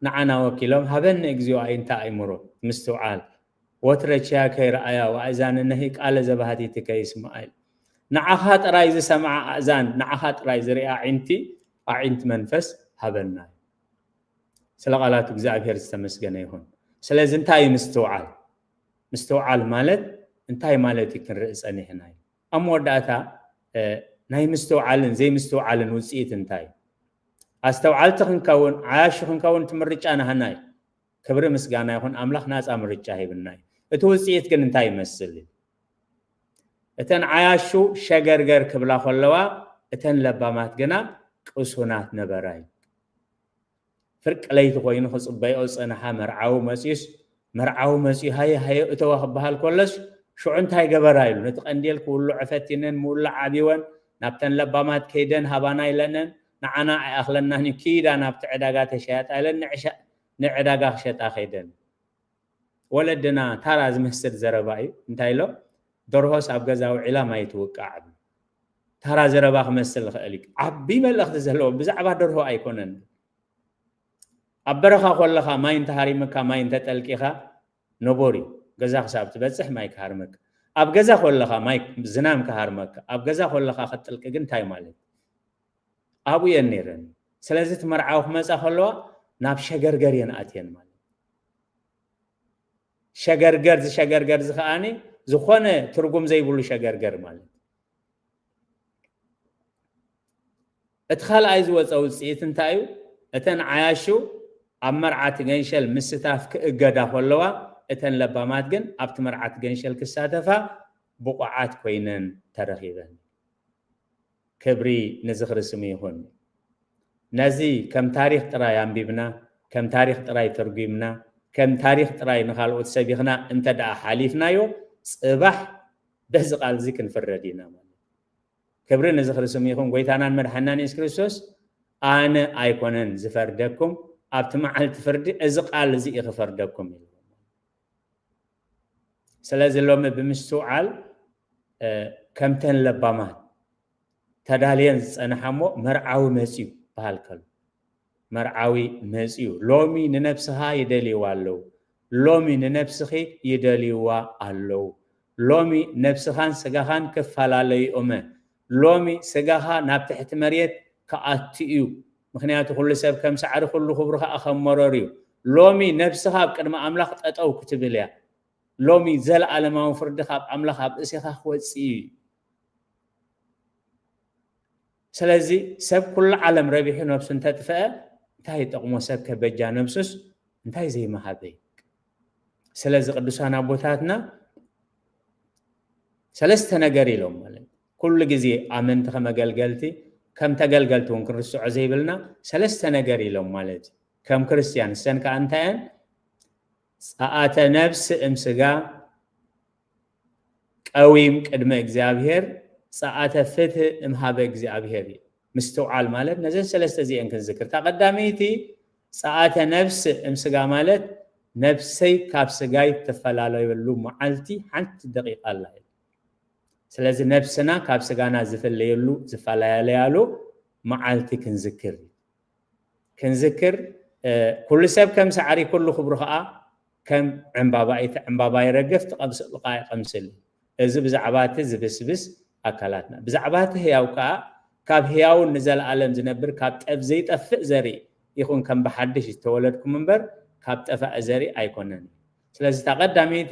ንዓና ወኪሎም ሃበኒ እግዚኦ ኣይንተ ኣእምሮ፣ ምስትውዓል፣ ወትረ ችያ ከይረኣያ ወኣእዛንነሂ ቃለ ዘባህቲትከ ይስምዓ ኢሉ። ንዓኻ ጥራይ ዝሰምዓ ኣእዛን፣ ንዓኻ ጥራይ ዝሪኣ ኣዒንቲ፣ ኣዒንቲ መንፈስ ሃበና። ስለ ቃላቱ እግዚኣብሔር ዝተመስገነ ይኹን። ስለዚ እንታይ እዩ ምስትውዓል? ምስትውዓል ማለት እንታይ ማለት እዩ ክንርኢ ጸኒሕና እዩ። ኣብ መወዳእታ፣ እ፣ ናይ ምስትውዓልን ዘይምስትውዓልን ውጽኢት እንታይ እዩ? ኣስተውዓልቲ ክንከውን፣ ዓያሹ ክንከውን እቲ ምርጫ ናህና እዩ። ክብሪ ምስጋና ይኹን ኣምላኽ ናጻ ምርጫ ሂብና እዩ። እቲ ውጽኢት ግን እንታይ ይመስል እዩ? እተን ዓያሹ ሸገርገር ክብላ ከለዋ፣ እተን ለባማት ግና ቅሱናት ነበራ እዩ። ፍርቂ ለይቲ ኮይኑ ክጽበይኦ ዝጸንሓ መርዓዊ መጺኡስ፣ መርዓዊ መጺኡ ሃየ ሃየ እተዋ ክበሃል ከሎስ፣ ሽዑ እንታይ ገበራ ኢሉ ነቲ ቀንዴል ክውልዖ ፈቲነን ምውላዕ ኣብወን፣ ናብተን ለባማት ከይደን ሃባና ኢለነን፣ ንዓና ኣይኣኽለናን እዩ፣ ኪዳ ናብቲ ዕዳጋ ተሸያጣ ኢለን ንዕሸ- ንዕዳጋ ክሸጣ ከይደን። ወለድና ታራ ዝመስል ዘረባ እዩ። እንታይ ኢሎ? ደርሆስ ኣብ ገዛ ውዒላ ማይ ትውቃዕ። ታራ ዘረባ ክመስል ይኽእል እዩ። ዓቢ መልእኽቲ ዘለዎ ብዛዕባ ደርሆ ኣይኮነን። ኣብ በረኻ ኮለኻ ማይ እንተሃሪምካ፣ ማይ እንተጠልቂኻ፣ ነቦሪ ገዛ ክሳብ ትበጽሕ ማይ ክሃርመካ። ኣብ ገዛ ኮለኻ ማይ ዝናም ክሃርመካ፣ ኣብ ገዛ ኮለኻ ክትጥልቂ ግን እንታይ ማለት? ኣብኡ እየን ነይረን። ስለዚ እቲ መርዓዊ ክመፃ ከለዋ ናብ ሸገርገር እየን ኣትየን ማለት። ሸገርገር ዝሸገርገር እዚ ከዓኒ ዝኾነ ትርጉም ዘይብሉ ሸገርገር ማለት። እቲ ካልኣይ ዝወፀ ውፅኢት እንታይ እዩ? እተን ዓያሹ ኣብ መርዓ እቲ ገንሸል ምስታፍ ክእገዳ ከለዋ፣ እተን ለባማት ግን ኣብቲ መርዓ እቲ ገንሸል ክሳተፋ ብቑዓት ኮይነን ተረኺበን። ክብሪ ንዝኽሪ ስሙ ይኹን። ነዚ ከም ታሪኽ ጥራይ ኣንቢብና፣ ከም ታሪኽ ጥራይ ተርጒምና፣ ከም ታሪኽ ጥራይ ንኻልኦት ሰቢኽና እንተ ደኣ ሓሊፍናዮ፣ ጽባሕ በዚ ቃል እዚ ክንፍረድ ኢና ማለት። ክብሪ ንዝኽሪ ስሙ ይኹን። ጎይታናን መድሓናን የሱስ ክርስቶስ፣ ኣነ ኣይኮነን ዝፈርደኩም፣ ኣብቲ መዓልቲ ፍርዲ እዚ ቃል እዚ እዩ ክፈርደኩም ኢሉ። ስለዚ ሎሚ ብምስትውዓል፣ እ፣ ከምተን ለባማት ተዳልየን ዝጸንሓ እሞ መርዓዊ መጽዩ በሃል ከሎ፣ መርዓዊ መጽዩ፣ ሎሚ ንነብስኻ ይደልይዋ ኣለዉ፣ ሎሚ ንነብስኺ ይደልይዋ ኣለዉ። ሎሚ ነብስኻን ስጋኻን ክፈላለዩኦመ። ሎሚ ስጋኻ ናብ ትሕቲ መሬት ክኣቱ እዩ። ምኽንያቱ ኩሉ ሰብ ከም ሳዕሪ፣ ኩሉ ክብሩ ኸኣ ከም መሮር እዩ። ሎሚ ነብስኻ ኣብ ቅድሚ ኣምላኽ ጠጠው ክትብል እያ። ሎሚ ዘለኣለማዊ ፍርዲ ካብ ኣምላኽ ኣብ ርእሴኻ ክወጽእ እዩ። ስለዚ ሰብ ኩሉ ዓለም ረቢሑ ነብሱ እንተጥፍአ እንታይ ይጠቕሞ? ሰብ ከበጃ ነብሱስ እንታይ ዘይመሃበ? ስለዚ ቅዱሳን ኣቦታትና ሰለስተ ነገር ኢሎም ማለት እዩ። ኩሉ ግዜ ኣመንቲ ከም ኣገልገልቲ፣ ከም ተገልገልቲ እውን ክንርስዖ ዘይብልና ሰለስተ ነገር ኢሎም ማለት እዩ። ከም ክርስትያን እሰን ከኣ እንታይ እየን? ጸኣተ ነብስ እም ስጋ፣ ቀዊም ቅድመ እግዚኣብሔር፣ ጸኣተ ፍትህ እምሃበ እግዚኣብሔር እዩ። ምስትውዓል ማለት ነዘን ሰለስተ እዚአን ክንዝክር። እታ ቀዳመይቲ ጸኣተ ነብስ እም ስጋ ማለት ነብሰይ ካብ ስጋይ ትፈላለየሉ መዓልቲ ሓንቲ ደቂቃ ኣላ እዩ። ስለዚ ነብስና ካብ ስጋና ዝፍለየሉ፣ ዝፈላለያሉ መዓልቲ ክንዝክር እዩ። ክንዝክር፣ እ፣ ኩሉ ሰብ ከም ሳዕሪ፣ ኩሉ ክብሩ ኸኣ ከም ዕምባባ እዩ። እቲ ዕምባባ ይረግፍ፣ እቲ ቀምስሉ ኸኣ ይቐምስል። እዚ ብዛዕባ እቲ ዝብስብስ ኣካላትና። ብዛዕባ እቲ ህያው ከኣ ካብ ህያውን ንዘለኣለም ዝነብር፣ ካብ ጠብ ዘይጠፍእ ዘርኢ ይኹን ከም ብሓድሽ ዝተወለድኩም እምበር ካብ ጠፋኢ ዘርኢ ኣይኮነን። ስለዚ እታ ቀዳመይቲ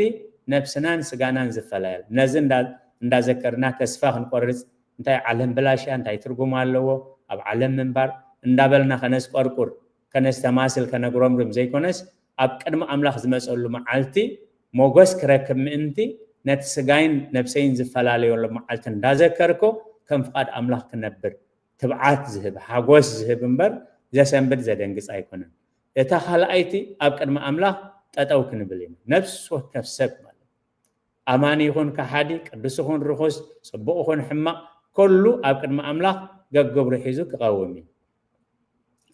ነብስናን ስጋናን ዝፈላየል። ነዚ እንዳ-፣ እንዳዘከርና ተስፋ ክንቆርጽ፣ እንታይ ዓለም ብላሽ እያ፣ እንታይ ትርጉም ኣለዎ፣ ኣብ ዓለም ምንባር እንዳበልና ከነስቆርቁር፣ ከነስተማስል፣ ከነጉረምርም ዘይኮነስ፣ ኣብ ቅድሚ ኣምላኽ ዝመጸሉ መዓልቲ ሞገስ ክረክብ ምእንቲ፣ ነቲ ስጋይን ነብሰይን ዝፈላለየሉ መዓልቲ እንዳዘከርኩ፣ ከም ፍቓድ ኣምላኽ ክነብር ትብዓት ዝህብ፣ ሓጎስ ዝህብ እምበር ዘሰንብድ ዘደንግጽ ኣይኮነን። እታ ካልኣይቲ ኣብ ቅድሚ ኣምላኽ ጠጠው ክንብል ኢና። ነፍሲ ወከፍ ሰብ ማለት ኣማኒ ይኹን ከሓዲ፣ ቅዱስ ይኹን ርኹስ፣ ጽቡቕ ይኹን ሕማቕ፣ ኩሉ ኣብ ቅድሚ ኣምላኽ ገግብሩ ሒዙ ክቐውም እዩ።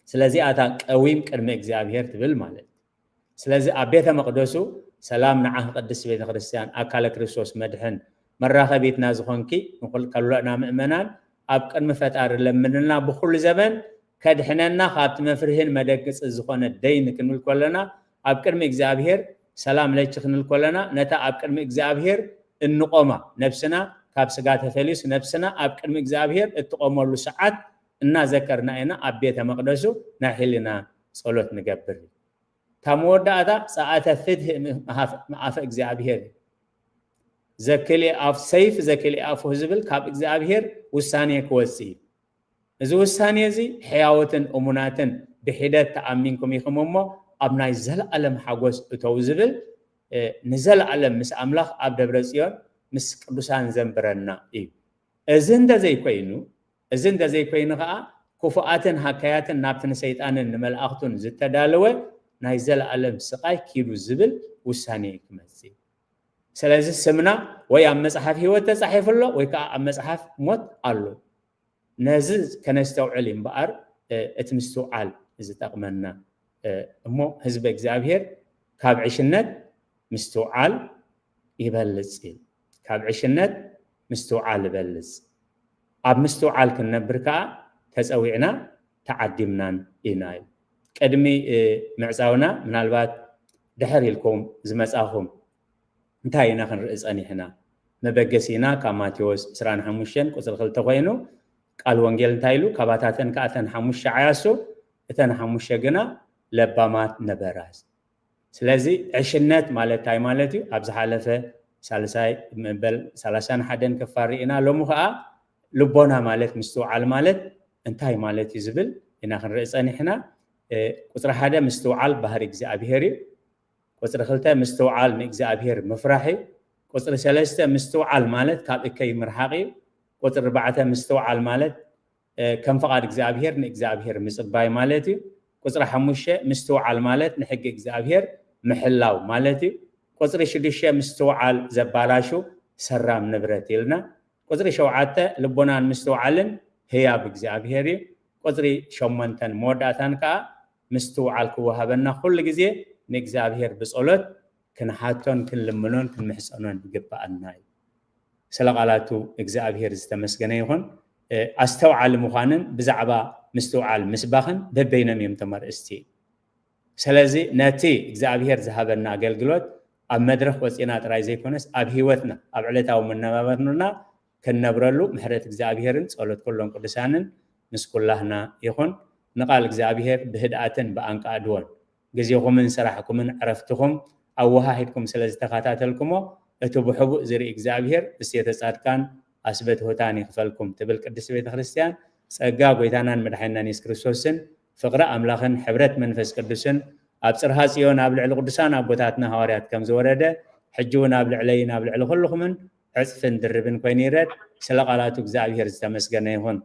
ስለዚ ኣታ ቀዊም ቅድሚ እግዚኣብሔር ትብል ማለት እዩ። ስለዚ ኣብ ቤተ መቕደሱ ሰላም ንዓኺ ቅድስቲ ቤተ ክርስቲያን ኣካለ ክርስቶስ መድሕን መራኸቢትና ዝኾንኪ ንኹል-፣ ከሎእና ምእመናን ኣብ ቅድሚ ፈጣሪ ለምንልና ብኹሉ ዘበን ከድሕነና ካብቲ መፍርህን መደንገጽን ዝኾነ ደይን ክንብል ከለና ኣብ ቅድሚ እግዚኣብሔር ሰላም ለኪ ክንብል ከለና ነታ ኣብ ቅድሚ እግዚኣብሔር እንቆማ ነብስና ካብ ስጋ ተፈልዩስ ነብስና ኣብ ቅድሚ እግዚኣብሔር እትቆመሉ ሰዓት እናዘከርና ኢና ኣብ ቤተ መቕደሱ ናይ ሕሊና ጸሎት ንገብር። እታ መወዳእታ ጸኣተ ፍትህ እምኣፈ እግዚኣብሔር እዩ። ዘክልኤ ኣፍ ሰይፍ ዘክልኤ ኣፉ ዝብል ካብ እግዚኣብሔር ውሳኔ ክወጽእ እዩ። እዚ ውሳኔ እዚ ሕያዎትን እሙናትን ብሒደት ተኣሚንኩም ኢኹም እሞ ኣብ ናይ ዘለኣለም ሓጎስ እተው ዝብል፣ እ፣ ንዘለኣለም ምስ ኣምላኽ ኣብ ደብረ ጽዮን ምስ ቅዱሳን ዘንብረና እዩ። እዚ እንተዘይኮይኑ፣ እዚ እንተዘይኮይኑ ኸኣ ክፉኣትን ሃካያትን ናብቲ ንሰይጣንን ንመላእኽቱን ዝተዳለወ ናይ ዘለኣለም ስቓይ ኪዱ ዝብል ውሳኔ እዩ ክመጽእ። ስለዚ ስምና ወይ ኣብ መጽሓፍ ህይወት ተጻሒፉ ኣሎ ወይ ከኣ ኣብ መጽሓፍ ሞት ኣሎ። ነዚ ከነስተውዕል እዩ እምበኣር፣ እ፣ እቲ ምስትውዓል ዝጠቕመና። እ፣ እሞ ህዝቢ እግዚኣብሔር ካብ ዕሽነት ምስትውዓል ይበልጽ እዩ። ካብ ዕሽነት ምስትውዓል ይበልጽ። ኣብ ምስትውዓል ክንነብር ከኣ ተጸዊዕና ተዓዲምናን ኢና እዩ። ቅድሚ፣ እ፣ ምዕጻውና ምናልባት ድሕር ኢልኩም ዝመጻኹም እንታይ ኢና ክንርኢ ጸኒሕና? መበገሲና ካብ ማቴዎስ ዕስራን ሓሙሽተን ቁጽሪ ክልተ ኮይኑ፣ ቃል ወንጌል እንታይ ኢሉ? ካባታተን ከኣተን ሓሙሽተ ዓያሱ እተን ሓሙሽተ ግና ለባማት ነበራ። ስለዚ ዕሽነት ማለት እንታይ ማለት እዩ? ኣብ ዝሓለፈ ሳልሳይ መበል ሰላሳን ሓደን ክፋል ርኢና። ሎሚ ከዓ ልቦና ማለት ምስትውዓል ማለት እንታይ ማለት እዩ ዝብል ኢና ክንርኢ ፀኒሕና። ቁፅሪ ሓደ ምስትውዓል ባህሪ እግዚኣብሄር እዩ። ቁፅሪ ክልተ ምስትውዓል ንእግዚኣብሄር ምፍራሕ እዩ። ቁፅሪ ሰለስተ ምስትውዓል ማለት ካብ እከይ ምርሓቕ እዩ። ቁፅሪ ኣርባዕተ ምስትውዓል ማለት ከም ፍቓድ እግዚኣብሄር ንእግዚኣብሄር ምፅባይ ማለት እዩ። ቁፅሪ ሓሙሽተ ምስትውዓል ማለት ንሕጊ እግዚኣብሄር ምሕላው ማለት እዩ። ቁፅሪ ሽዱሽተ ምስትውዓል ዘባላሹ ሰራም ንብረት ኢልና። ቁፅሪ ሸውዓተ ልቦናን ምስትውዓልን ህያብ እግዚኣብሄር እዩ። ቁፅሪ ሸሞንተን መወዳእታን ከዓ ምስትውዓል ክወሃበና ኩሉ ግዜ ንእግዚኣብሄር ብፀሎት ክንሓቶን ክንልምኖን ክንምሕፀኖን ይግበኣና እዩ። ስለ ቃላቱ እግዚኣብሄር ዝተመስገነ ይኹን። ኣስተውዓሊ ምዃንን ብዛዕባ ምስትውዓል ምስባኽን በበይኖም እዮም ተመርእስቲ። ስለዚ ነቲ እግዚኣብሄር ዝሃበና ኣገልግሎት ኣብ መድረኽ ወፂና ጥራይ ዘይኮነስ ኣብ ህይወትና ኣብ ዕለታዊ መነባበርና ክንነብረሉ ምሕረት እግዚኣብሄርን ፀሎት ኩሎም ቅዱሳንን ምስ ኩላህና ይኹን። ንቃል እግዚኣብሄር ብህድኣትን ብኣንቃዕድዎን ግዜኹምን ስራሕኩምን ዕረፍትኹም ኣወሃሂድኩም ስለ ዝተኸታተልኩሞ እቲ ብሕቡእ ዝርኢ እግዚኣብሄር ብስየተ ጻድቃን ኣስበትሁታን ይኽፈልኩም ትብል ቅድስት ቤተ ክርስቲያን። ጸጋ ጎይታናን መድሓኒናን የሱስ ክርስቶስን ፍቕሪ ኣምላኽን ሕብረት መንፈስ ቅዱስን ኣብ ጽርሃ ጽዮን ኣብ ልዕሊ ቅዱሳን ኣቦታትና ሃዋርያት ከም ዝወረደ ሕጂ እውን ኣብ ልዕለይን ኣብ ልዕሊ ኩልኹምን ዕጽፍን ድርብን ኮይኑ ይረድ። ስለ ቃላቱ እግዚኣብሄር ዝተመስገነ ይኹን።